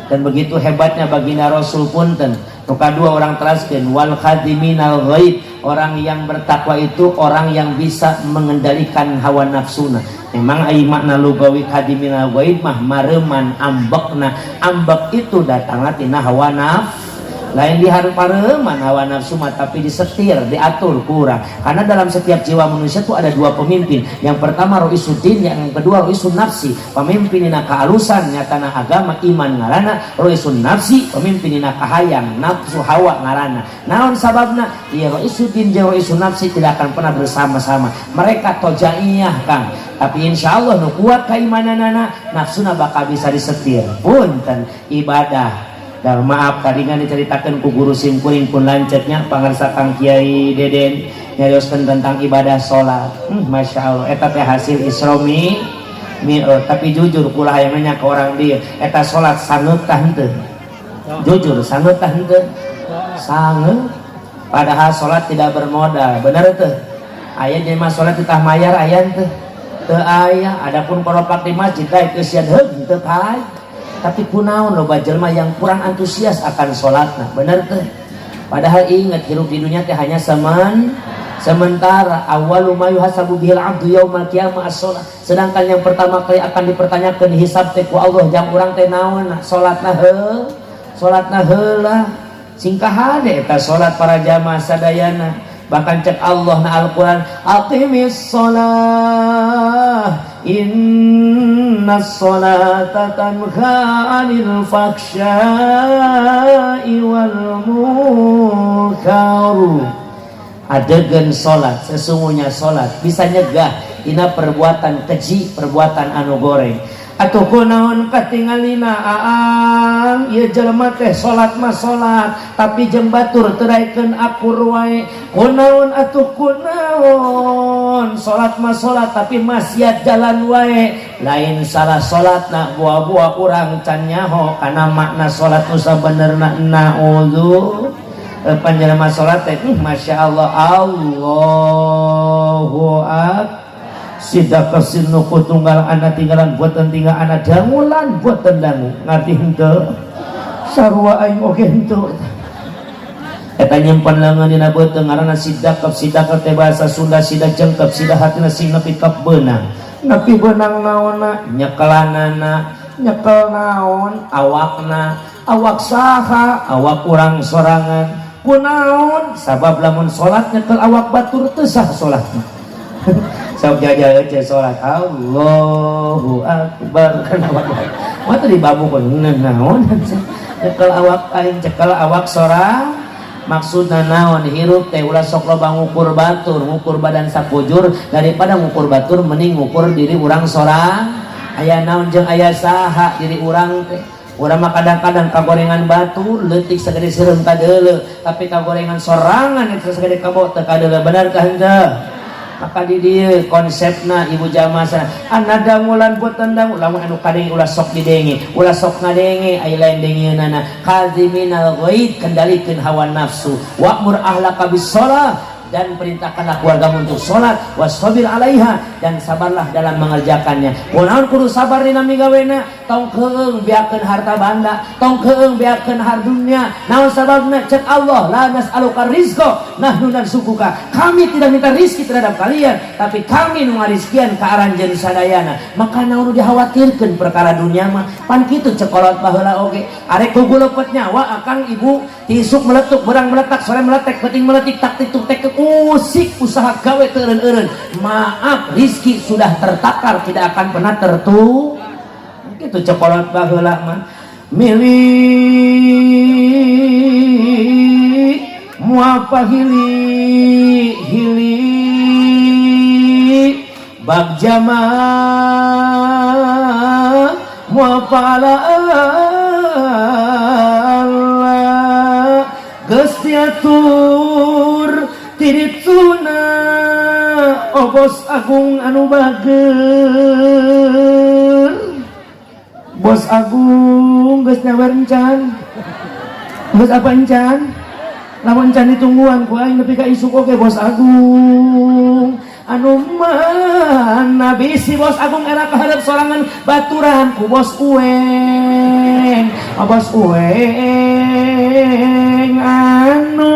Dan begitu hebatnya baginda Rasul, punten. Nu kadua urang teraskeun, wal khadiminal ghaid, orang yang bertakwa itu orang yang bisa mengendalikan hawa nafsuna. Memang ai makna lugawi khadiminal ghaid mah mareman ambekna. Ambek itu datangna tina hawa nafsu, lain di pareman hawa nafsu mah, tapi disetir, diatur kurang. Karena dalam setiap jiwa manusia itu ada dua pemimpin. Yang pertama roisuddin, yang kedua roisun nafsi. Pemimpin dina kehalusan nyatana agama iman ngarana roisun nafsi, pemimpin dina kahayang nafsu hawa ngarana. Naon sababna? Iya, roisuddin jeung roisun nafsi tidak akan pernah bersama-sama. Mereka tojaiyah, Kang. Tapi insya Allah nu kuat keimananana, nafsuna bakal bisa disetir. Punten, ibadah dan maaf tadi kan diceritakan ku guru simkuring pun lancetnya, pangarsa Kang Kiai Deden nyarioskeun tentang ibadah sholat. Masya Allah, eta teh hasil Isra Mi'raj. Tapi jujur kula hayang nanya ke orang dia, eta sholat sangeut tah henteu? Jujur, sangeut tah henteu? Sangeut. Padahal sholat tidak bermodal, bener teu? Aya jelema sholat titah mayar, aya teu? Teu aya. Adapun koropak di masjid daek keusian heug teu kalai. Tapi kunaon loba jelma yang kurang antusias akan sholatna, bener teu? Padahal ingat, hidup di dunia teh hanya sementara. Awwalu ma yuhasabu bihil abdu yaumal qiyamah as-shalah. Sedangkan yang pertama kali akan dipertanyakan, hisab teh ku Allah jang urang teh naon? Salatna heuh, salatna heula. Singkah hade eta salat para jamaah sadayana. Bahkan cek Allah na Al-Quran, aqimis shalah inna sholata tanha 'anil fahsya'i wal munkar. Adegan salat, sesungguhnya salat bisa nyegah tina perbuatan keji, perbuatan anu goreng. Atuh kunaon katingalina aang ieu jelema teh salat mah salat, tapi jeung batur teu daekeun akur wae? Kunaon atuh, kunaon salat mah salat tapi maksiat jalan wae? Lain salah salatna, buah-buah urang can nyaho kana makna salat nu sabenerna. Naudzu, panjenengan salat teh Masya Allah, Allahu akbar. Sidaka sinuku tunggal ana tinggalan buatan tinggal ana dangulan buatan dangu, ngerti henteu? Sarua aing oge henteu. Eta nyimpen leungeun dina beuteung ngaranna sidakep. Sidakep teh bahasa Sunda sida jengkep, sida hatina sing nepi ka beunang, nepi beunang naonna, nyekelanana. Nyekel naon? Awakna. Awak saha? Awak urang sorangan. Kunaon? Sabab lamun salat nyekel awak batur teu sah salatna. Sok jajal aja salat Allahu akbar kan awak mah teu dibabukeun naon nyekel awak aing, cekel awak sorang. Maksudna naon? Hirup teh ulah sok loba ngukur batur, ngukur badan sakujur. Daripada ngukur batur, mending ngukur diri urang sorang. Aya naon jeung aya saha diri urang teh? Urang mah kadang-kadang kagorengan batur leutik sagede seureum kadeuleu, tapi kagorengan sorangan itu sagede kabo teu kadeuleu. Bener ka henteu? Maka di dieu konsepna, ibu jamaah sana anada mulan boten dangu. Lamun anu kadenge ulah sok didenge, ulah sok ngadenge, aya lain dengeunana. Kadziminal ghaid, kendalikeun hawa nafsu. Wa'mur ahlaka bis shalah, dan perintahkanlah keluargamu untuk sholat. Wastabir alaiha, dan sabarlah dalam mengerjakannya. Kunaon kudu sabar dina migawena? Tong keung beakeun harta banda, tong keung beakeun har dunya. Naon sababna? Cek Allah, la nas'aluka rizqa, nahnu narzuquka. Kami tidak minta rizki terhadap kalian, tapi kami nu ngarizkian ka aranjeun sadayana. Maka naon nu dikhawatirkeun perkara dunia mah? Pan kitu cek kolot baheula oge, arek kugulepet nyawa akang ibu, tisuk meletuk, berang meletak, sore meletek, penting meletik, tak tik tek usik usaha gawe teu eureun-eureun. Maaf, rizki sudah tertakar, tidak akan pernah tertu. Gitu cek kolot baheula mah. Milik muapahili hili bagja mah muapala Allah geus diatur tirituna. Oh, bos agung anu bager, bos agung geus nyawer encan? Geus apa encan? Lamun encan ditungguan ku aing nepi ka isuk oge. Bos agung anu mana? Bisi bos agung era kaharep sorangan baturan ku bos ueng. Oh, bos ueng anu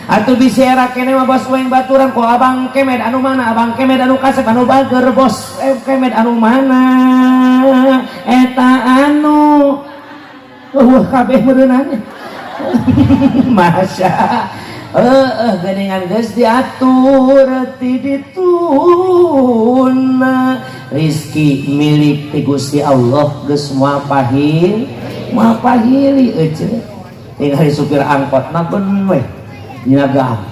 atuh bisi era kene mah bos ueng baturan ku abang kemed anu mana? Abang kemed anu kasep, anu bager. Bos kemed anu mana eta anu? Wah, kabeh meureunan. Masya geuningan geus diatur ti dituna. Rizki milik ti Gusti Allah, geus moal pahil, moal pahili euceut. Tinggal supir angkot mah ben we nyinagaan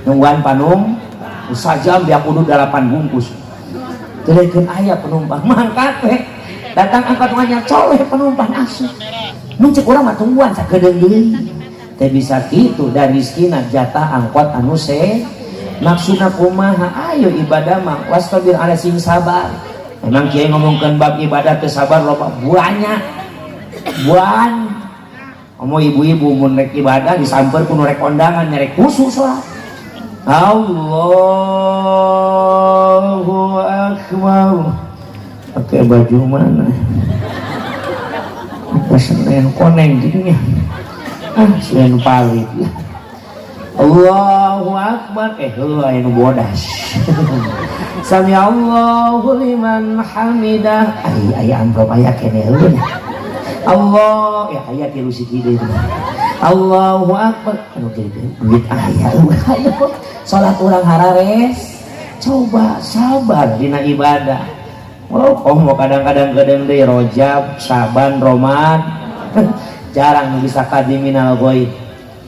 nungguan panum sajam biar kudu 8 bungkus. Teu aya penumpang, mangkat we. Datang angkot nganya coleh penumpang asup. Mun cek urang mah tungguan sakedeung deui teh bisa kitu da rizkina jatah angkot anu se. Maksudna kumaha? Ayo ibadah mah wastabir ala, sing sabar. Memang kiai ngomongkeun bab ibadah teu sabar loba banyak buan. Ngomong ibu-ibu mun rek ibadah disamper ku nu rek kondangan, nyerek khusus sholat. Allahu akbar. Pakai baju mana? Apa Senin koneng gitu nya? Ah, Senin palit. Allahu akbar. Eh, heuh aya nu bodas. Sami Allahu liman hamidah. Ai aya amplop aya kene heuh. Allah ya aya tilu siki deui. Allahu akbar. Anu gede duit aya eueuh. Salat urang harares. Coba sabar dina ibadah. Oh, oh mau kadang-kadang gedeng deui Rojab, Saban, Roman. Jarang bisa kadiminal ghaid,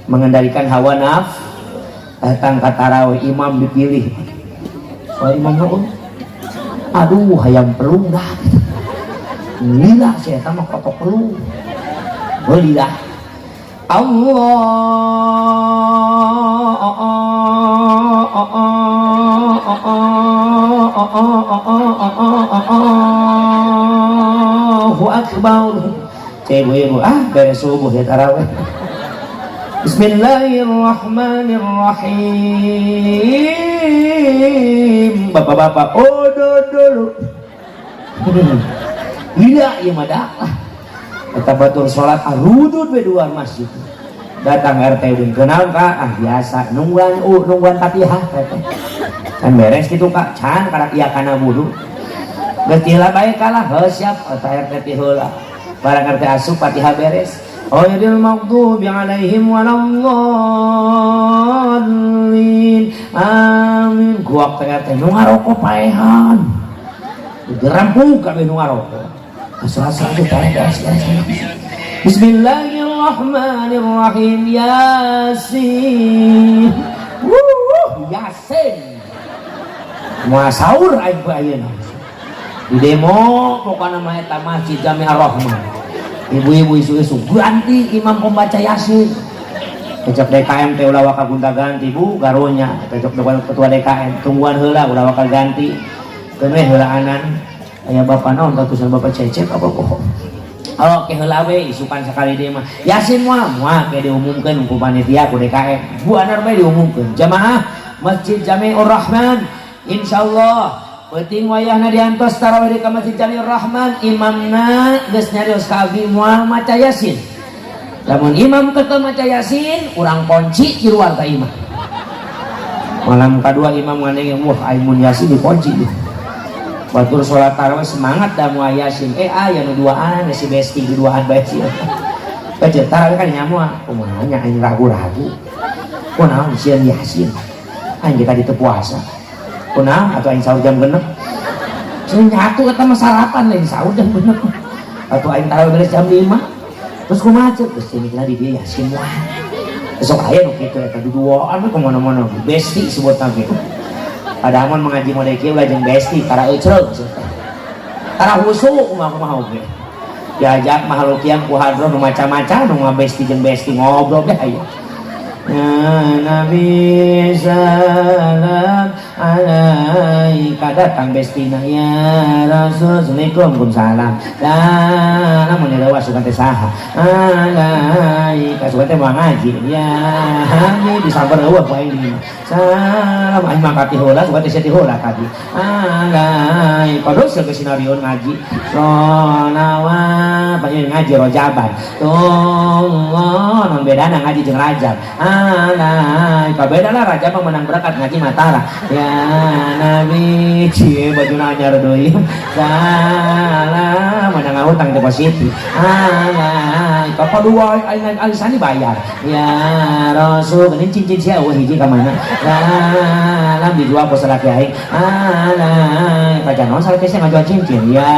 mengendalikan hawa naf. Datang ke tarawih, imam dipilih. Oh, imam oh. Aduh, hayam pelung dah. Lila saya mah kotok pelung. Oh, lila. Allah. Allahu akbar. Ibu-ibu, ah beres subuh ya tarawih. Bismillahirrahmanirrahim. Bapak-bapak, oh dulu. Lila ieu mah dah. Eta batur salat arudud we luar masjid. Datang RT deun, "Kunaon, Kak?" "Ah, biasa, nungguan nungguan Fatihah teh." "Kan beres gitu, Kak?" "Can, karak ieu kana wudu." Geus heula bae kalah, heuh siap eta RT heula. Barang RT asup Fatihah beres. Ghairil maghdubi alaihim waladdallin. Amin. Guak teh RT nu ngarokok paehan. Dirampung kabeh nu ngarokok. Asal-asal teh beres beres. Bismillahirrahmanirrahim. Yasin. Wuh, Yasin. Moal sahur aing ku ayeuna. Di demo pokokna mah eta Masjid Jami Ar-Rahman. Ibu-ibu isu-isu ganti imam pembaca Yasin. Kecok DKM teh ulah waka gonta-ganti bu garonya. Kecok ketua DKM tungguan heula ulah waka ganti. Keun we heulaanan. Aya bapak naon tatusan bapak cecep apa kok. Oh, ke heula we isukan sakali deui mah. Yasin moal moal ke diumumkeun ku panitia ku DKM. Bu anar bae diumumkeun. Jamaah Masjid Jami'ur Rahman insyaallah peuting wayahna diantos tarawih di ka Masjid Jami'ur Rahman imamna geus nyarios ka abdi moal maca Yasin. Lamun imam keteu maca Yasin, urang kunci di luar ka imam. Malam kedua imam ngadenge wah aing mun Yasin dikunci. Batur sholat tarawih semangat dah moal Yasin. Aya nu duaan si besti duaan bae sih. Baca tarawih kan nyamuah, kumaha nya aing ragu-ragu. Kunaon sieun Yasin? Aing ge tadi teu puasa. Kunaon atuh aing sahur jam 6. Sing nyatu eta mah sarapan lain sahur jam 6. Atuh aing tarawih beres jam 5. Terus kumaha ceuk? Geus mikirna di dieu Yasin moal. Besok aya nu kitu eta duduaan we kemana-mana besti sebutna ge. Padahal mun mengaji mode kieu ulah jeung besti tara eucreug tara husu kumaha-kumaha oge. Diajak makhluk yang ku hadroh nu macam-macam nu ngabesti jeung besti ngobrol deh aya. Ya Nabi salam alaika datang bestina ya Rasul Assalamualaikum salam salam mun lewat sugan teh saha alaika sugan teh moal ngaji ya Habib disamper eueuh ku aing di salam aing mah kati heula sugan teh sia heula tadi alaika terus ke sinarion ngaji sholawat banyak ngaji rojaban Allah non bedana ngaji jeung rajab alai kabeda lah rajab mah menang berkat ngaji matara ya Nabi cie baju anyar deui salam menang ngahutang depositi alai kapadua aing alisani bayar ya Rasul ini cincin sia eueuh hiji ka mana salam dijual ku salaki aing alai pajan naon salaki sia ngajual cincin ya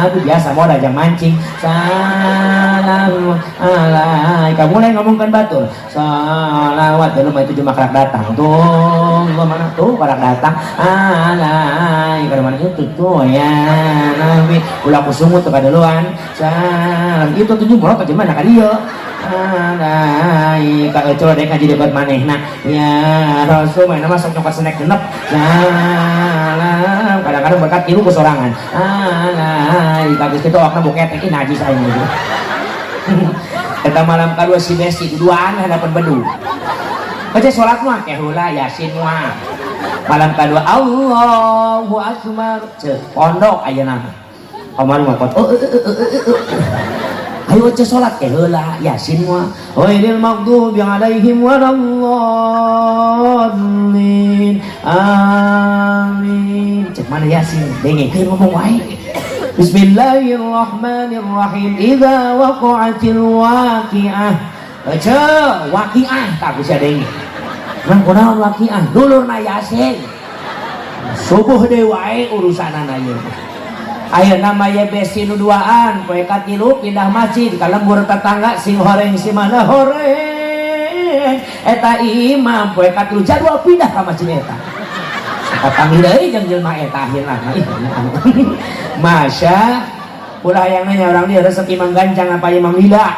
aduh biasa modal jang mancing salam alai kamu mulai ngomongkan batur salawat dulu mah itu cuma karak datang tuh mana tuh karak datang alai kada mana itu tuh ya Nabi ulah kusungut tuh kaduluan salam itu tuh nyumrot aja mana ka dieu alai ka eucul dek ngaji debat manehna ya Rasul mana masuk nyokot snack genep salam kadang-kadang berkat tilu ku sorangan alai ka geus kitu awakna boketek ih najis aing gitu. Eta malam kadua si besti duaan hadapan bedu. Baca sholat mah ke heula Yasin mah. Malam kadua Allahu akbar. Ceuk pondok ayeuna mah. Kamari mah oh, ayo baca sholat ke heula Yasin mah. Ghairil maghdubi alaihim waladdallin. Amin. Cek mana Yasin? Dengekeun ngomong wae. Bismillahirrahmanirrahim. Idza waqa'atil waqi'ah. Baca waqi'ah tak bisa denge. Nang kunaon waqi'ah? Dulurna Yasin. Subuh deui wae urusanana ieu. Ayeuna mah ye besti nu duaan, poe katilu pindah masjid ka lembur tetangga sing horeng si mana horeng. Eta imam poe katilu jadwal pindah ka masjid eta. Kapanggih deui jeung jelema eta akhirna. Masya ulah yang nanya orang dia resep imam gancang apa imam lila.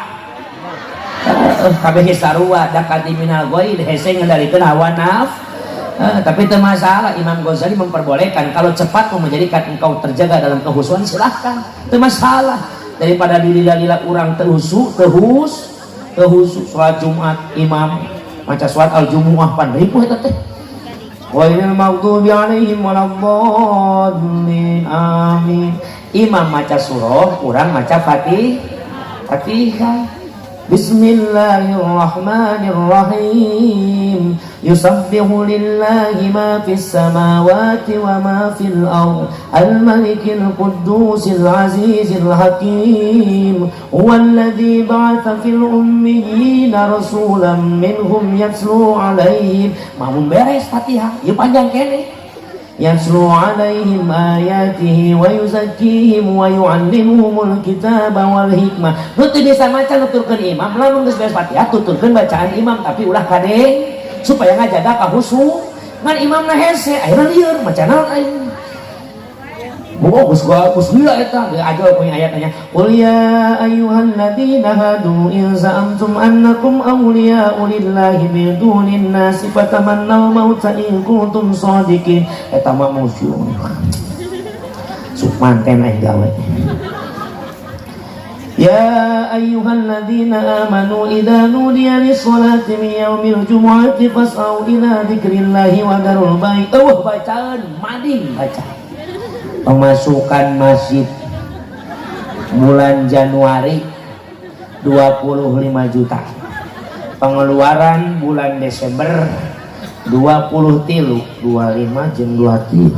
Kabeh sarua da minal ghaid hese ngendalikeun hawa naf. Tapi itu masalah Imam Ghazali memperbolehkan kalau cepat mau menjadikan engkau terjaga dalam kehusuan silahkan. Itu masalah daripada dilila-lila orang tehusu tehus tehusu sholat Jumat imam maca sholat al jumuah pan ripuh eta teh. Ghairil maghdubi alaihim waladdallin. Amin. Imam maca surah, urang maca Fatihah. Bismillahirrahmanirrahim. Yusabbihu lillahi ma fis samawati wa ma fil ard al-malikil quddusil azizil hakim. Huwallazi ba'atha fil ummiyina rasulan minhum yatlu alaihim. Mamun beres Fatihah, ieu panjang keneh. Yatlu alaihim ayatihi wa yuzakkihim wa yu'allimuhumul kitaba wal hikmah. Nu teu bisa maca nuturkeun imam, lamun geus beres Fatihah tuturkeun bacaan imam, tapi ulah kadeng supaya ngajaga kahusu. Ngan imamna hese, akhirna lieur maca naon aing. Oh, geus geus lila eta, geus aja punya ayatnya. Qul ya ayyuhalladzina hadu in za'amtum annakum awliya'u lillahi min dunin nasi fatamannaw mauta in kuntum shadiqin. Eta mah musuh. Sok manten aing gawe. Ya ayyuhalladzina amanu idza nudiya lis-salati min yaumil jumu'ati fas'au ila dzikrillahi wa dzarul bai'. Eueuh bacaan mading baca. Pemasukan masjid bulan Januari 25 juta, pengeluaran bulan Desember 20 tilu, 25 jeung 2 tilu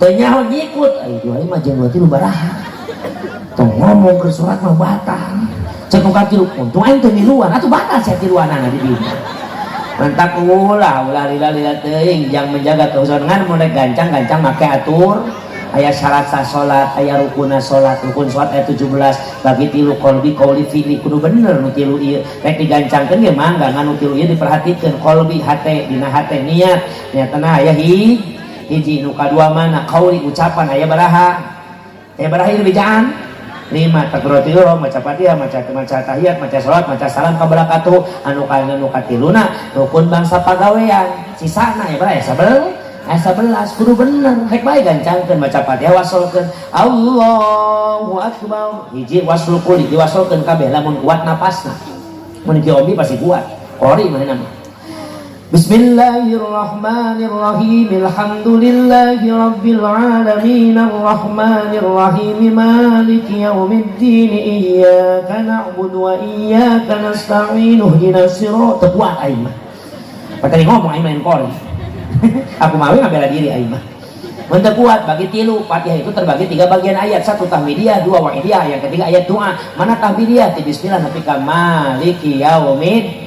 teu nyaho nyikut ai 25 jeung 2 tilu baraha. Tong ngomong ke surat mah batal. Cek nu katilu, untung aing teu miluan atuh, batal sia tiluanana di dieu. Mentak ulah ulah lila-lila teuing jang menjaga keusuhan. Ngan mun rek gancang-gancang make atur. Aya syarat sah salat, aya rukuna salat, rukun salat aya 17, bagi tilu: qalbi, qauli, fi'li. Kudu bener nu tilu ieu. Rek digancangkeun ge mangga, ngan nu tilu ieu diperhatikeun. Qalbi, hate, dina hate niat, niatna aya hiji. Nu kadua mana? Qauli, ucapan, aya baraha? Aya baraha ieu bejaan? Lima: takbiratul ihram, maca Fatihah, maca maca tahiyat, maca salat, maca salam ka barakatuh. Anu kana nu katiluna rukun bangsa pagawean. Sisana ya baraha? Sabel aya 11, kudu bener. Rek bae gancangkeun, maca Fatihah wasolkeun Allahu akbar. Hiji, wasul kuli, diwasolkeun kabeh lamun kuat napasna. Mun ki obi pasti kuat qori mana mah. Bismillahirrahmanirrahim. Alhamdulillahi rabbil alamin, arrahmanirrahim, maliki yaumiddin, iyyaka na'budu wa iyyaka nasta'in, ihdinas siratal. Kuat aing mah. Patali ngomong aing main qori. Aku mau ngabela diri aing mah. Mun teu kuat bagi tilu. Fatihah itu terbagi tiga bagian ayat. Satu tahmidiyah, dua wa'idiyah, yang ketiga ayat doa. Mana tahmidiyah? Ti bismillah nepi ka maliki yaumid.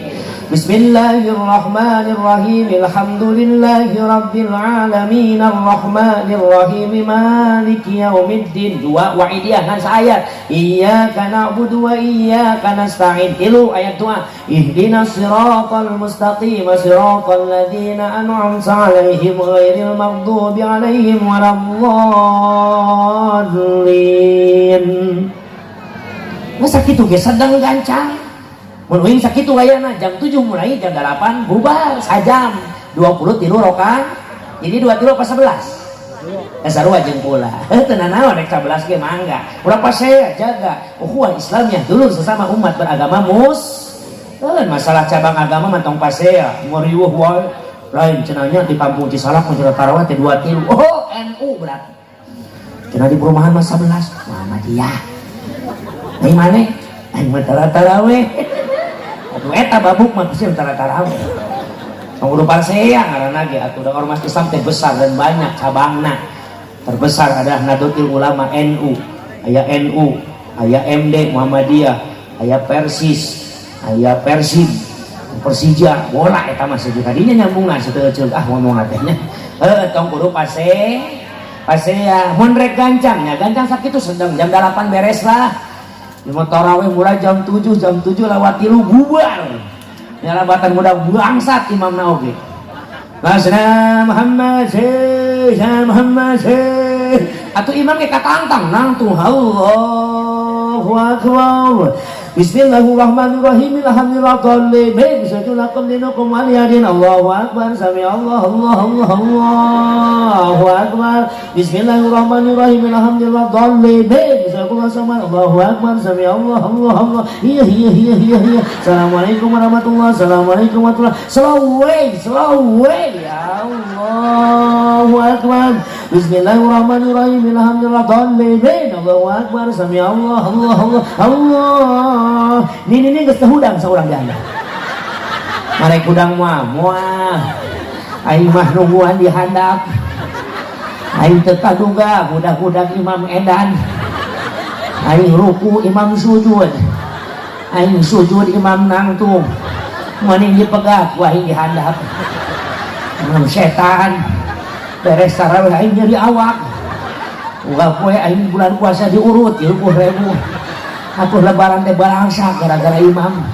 Bismillahirrahmanirrahim. Alhamdulillahi rabbil alamin, arrahmanirrahim, maliki yaumiddin. Dua wa'idiyah ngan saayat. Iyyaka na'budu wa iyyaka nasta'in. Tilu ayat doa. Ihdinas siratal mustaqim, siratal ladzina an'amta 'alaihim ghairil maghdubi 'alaihim waladdallin. Masa kitu ge sedang gancang. Mun uing sakitu gayana, jam 7 mulai, jam 8 bubar, sajam 20 tilu rokan. Jadi 2 tilu apa 11? Eh, sarua jeung kula. Heuh, teu nanaon rek 11 ge mangga. Urang pasea jaga ukhuwah Islamiyah, dulur sesama umat beragama mus. Heuh, masalah cabang agama mah tong pasea, ngoriweuh wae. Lain cenah nya di kampung Cisalak mah cenah tarawih teh 2 tilu. Oh, NU berarti. Cenah di perumahan mah 11. Muhammadiyah. Ai maneh? Aing mah tarawih. Atuh eta babuk mah pasti tarawih. Tong kudu parsea ngaranna ge atuh, da ormas Islam teh besar dan banyak cabangna. Terbesar adalah Nahdlatul Ulama NU, aya NU, aya MD Muhammadiyah, aya Persis, aya Persib, Persija, bola eta mah sejuta tadinya nyambungna sateueuceuk ah ngomong teh nya. Heuh, tong kudu pase pasea. Mun rek gancang nya gancang sakitu sedang, jam 8 beres lah. Di tarawih mulai jam 7, jam 7 lewat tilu bubar. Nyalabatan muda bangsat imamna oge. Masna Muhammad, ya Muhammad. Atau imam ge katangtang nang tuh Allahu akbar. Bismillahirrahmanirrahim. Alhamdulillah dhalin. Lakum dinukum waliyadin. Allahu akbar. Sami Allah Allah Allah Allahu akbar. Bismillahirrahmanirrahim. Alhamdulillah dhalin. Allahu akbar. Sami Allah Allah Allah. Iya iya iya iya iya. Assalamualaikum warahmatullahi. Assalamualaikum warahmatullahi. Selawai, selawai. Ya Allah. Allahu akbar. Bismillahirrahmanirrahim. Alhamdulillah dhalin. Allahu akbar. Sami Allah Allah Allah Allah. Nini nini geus teu hudang saurang di handap. Marek hudang mah moal. Aing mah nungguan di handap. Aing teu kaduga budak-budak imam edan. Aing ruku, imam sujud. Aing sujud, imam nangtung. Maning dipegat ku aing di handap. Imam setan. Beres tarawih aing nyeri awak. Unggal poe aing bulan puasa diurut 30.000. Atuh lebaran teh balangsa gara-gara imam.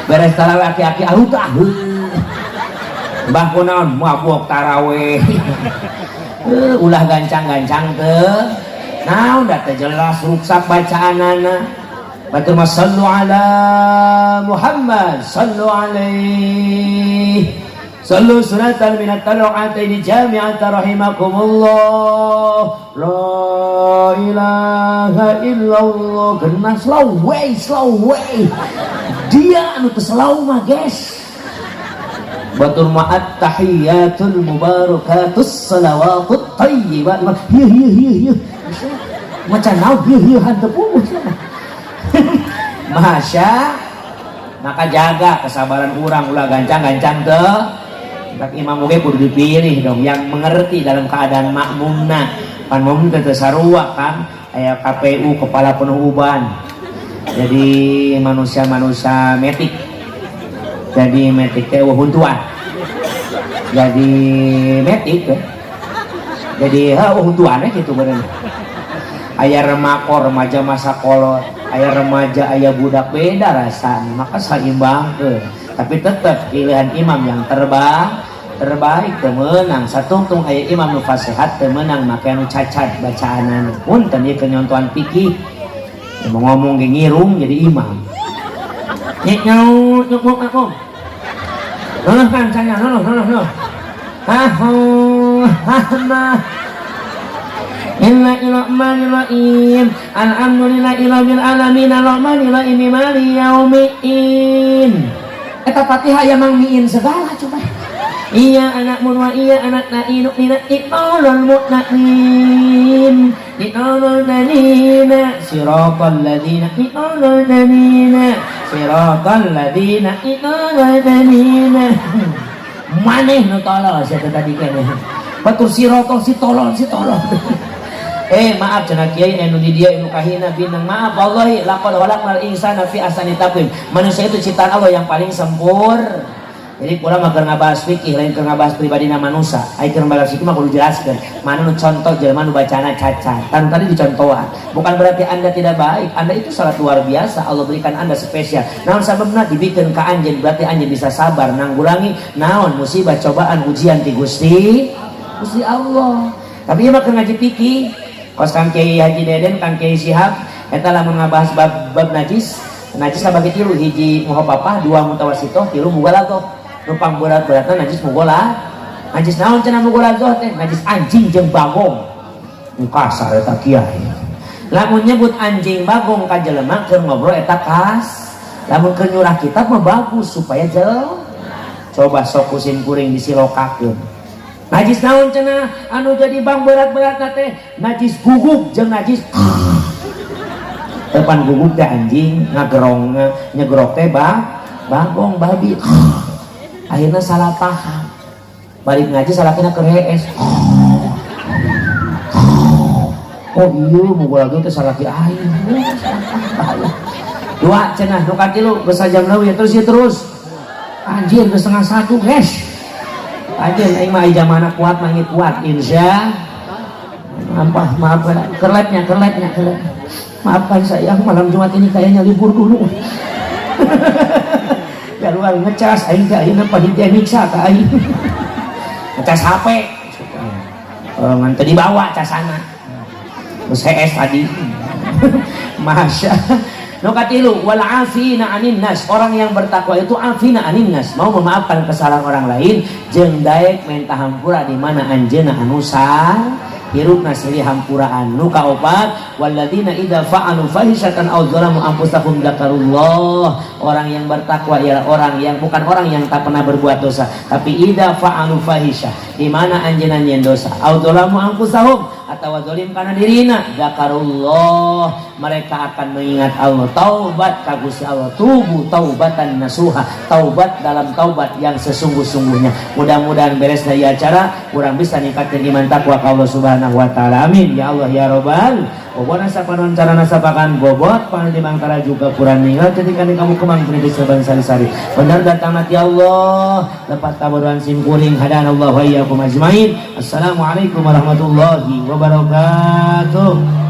Beres tarawih aki-aki arutah. Mbah, kunaon mabok tarawih? Ulah gancang-gancang teh. Naon da teh jelas ruksak bacaanana. Batur mah sallu ala Muhammad sallu alaihi. Sallu sunatan minat talu'ataini jami'ata rahimakumullah. La ilaha illallah. Kena slow way, slow way. Dia anu teu slow mah, guys. Batur mah at-tahiyatul mubarakatus salawatut thayyibat. Hieu hieu hieu hieu. Maca naon hieu hieu teu puguh cenah. Masya, maka jaga kesabaran orang, ulah gancang-gancang teh. Tak imam oge kudu dipilih dong yang mengerti dalam keadaan makmumna. Pan makmum teh sarua kan, aya KPU, kepala penuh uban. Jadi manusia-manusia metik. Jadi metik teh euweuh huntuan. Jadi metik teh. Jadi heuh huntuan gitu bener. Aya remakor, remaja masa kolot, aya remaja, aya budak, beda rasanya, maka saimbangkeun. Tapi tetap pilihan imam yang terbaik teu meunang satungtung aya imam nu fasehat, teu meunang make anu cacat bacaanana. Punten ieu kenyontohan fikih. Mau ngomong ge ngirung jadi imam. Nyek nyau nyuk muk aku. Nono kan saya nono nono nono. Ah ah ah. Bismillahirrahmanirrahim. Alhamdulillahirabbil alamin arrahmanirrahim maliki yaumiddin. Eta Fatihah ya mang miin segala coba. Iya anak mun wa iya anak na inu nina iqalul mu'minin. Iqalul ladina siratal ladina iqalul ladina siratal ladina iqalul ladina. Maneh nu tolol sia tadi keneh. Batur sirotol si tolol si tolol. Eh, maaf cenah kiai anu di dia anu kahina binang, maaf, wallahi laqad khalaqnal insana fi ahsani taqwim. Manusia itu ciptaan Allah yang paling sempur. Jadi kula mah keur ngabahas fikih, lain keur ngabahas pribadina manusia. Ai keur ngabahas fikih mah kudu jelaskeun. Mana nu contoh jelema nu bacana cacat. Tan tadi dicontohan. Bukan berarti Anda tidak baik. Anda itu sangat luar biasa. Allah berikan Anda spesial. Naon sababna dibikeun ka anjeun, berarti anjeun bisa sabar nanggulangi naon musibah, cobaan, ujian ti Gusti Gusti Allah. Tapi ieu mah keur ngaji fikih. Kos Kang Kiai Haji Deden, Kang Kiai Sihab, eta lamun ngabahas bab, bab najis, najis bagi tilu: hiji mukhafafah, dua mutawasitoh, tilu mughaladzah. Nu pangberat-beratna najis mughala. Najis naon cenah mughaladzah teh? Najis anjing jeung bagong. Nu kasar eta kiai. Lamun nyebut anjing bagong ka jelema keur ngobrol eta kas. Lamun keur nyurah kitab mah bagus supaya jel. Coba sok ku sim kuring disilokakeun. Najis naon cenah anu jadi bang berat-berat teh? Najis guguk jeung najis depan. Guguk teh anjing ngagerong, nyegrok teh bagong, babi. Akhirnya salah paham, balik ngaji salakina keur hees. Oh iya, mau lagi teh salaki aing. Bahaya. Dua cenah, nu katilu geus sajam leuwih terus ya, terus anjir geus 12.30, guys. Anjir aing mah jamana kuat mah kuat insya. Maaf, maaf, kerletnya, kerletnya, kerlet. Maafkan saya, malam Jumat ini kayaknya libur dulu. Jaluan ngecas aing teh ayeuna panitia nyiksa ka aing. Ngecas HP. Oh, ngan teu dibawa casana. Terus hees tadi. Masya. Nu katilu wal afina anin nas. Orang yang bertakwa itu afina anin nas, mau memaafkan kesalahan orang lain jeung daek menta hampura di mana anjeunna anu Hirupna silih hampuraan. Nu kaopat, walladzina idza fa'alu fahisyatan aw dzalamu anfusahum dzakarullah. Orang yang bertakwa ialah orang yang bukan orang yang tak pernah berbuat dosa, tapi idza fa'alu fahisyah, di mana anjeunna nyieun dosa, aw dzalamu anfusahum atau zalim kana dirina, dzakarullah, mereka akan mengingat Allah, taubat ka Gusti Allah, tubu taubatan nasuha, taubat dalam taubat yang sesungguh-sungguhnya. Mudah-mudahan beres dari acara kurang bisa ningkatkan iman takwa ka Allah Subhanahu wa taala. Amin ya Allah ya robbal. Bobona sapanon carana sapakan bobot panimang tara juga kurang ninggal ketika ni kamu kemang peniti serban sari-sari. Benar datang nanti Allah lepat taburan sim kuring hadanallahu wa iyyakum ajmain. Assalamualaikum warahmatullahi wabarakatuh.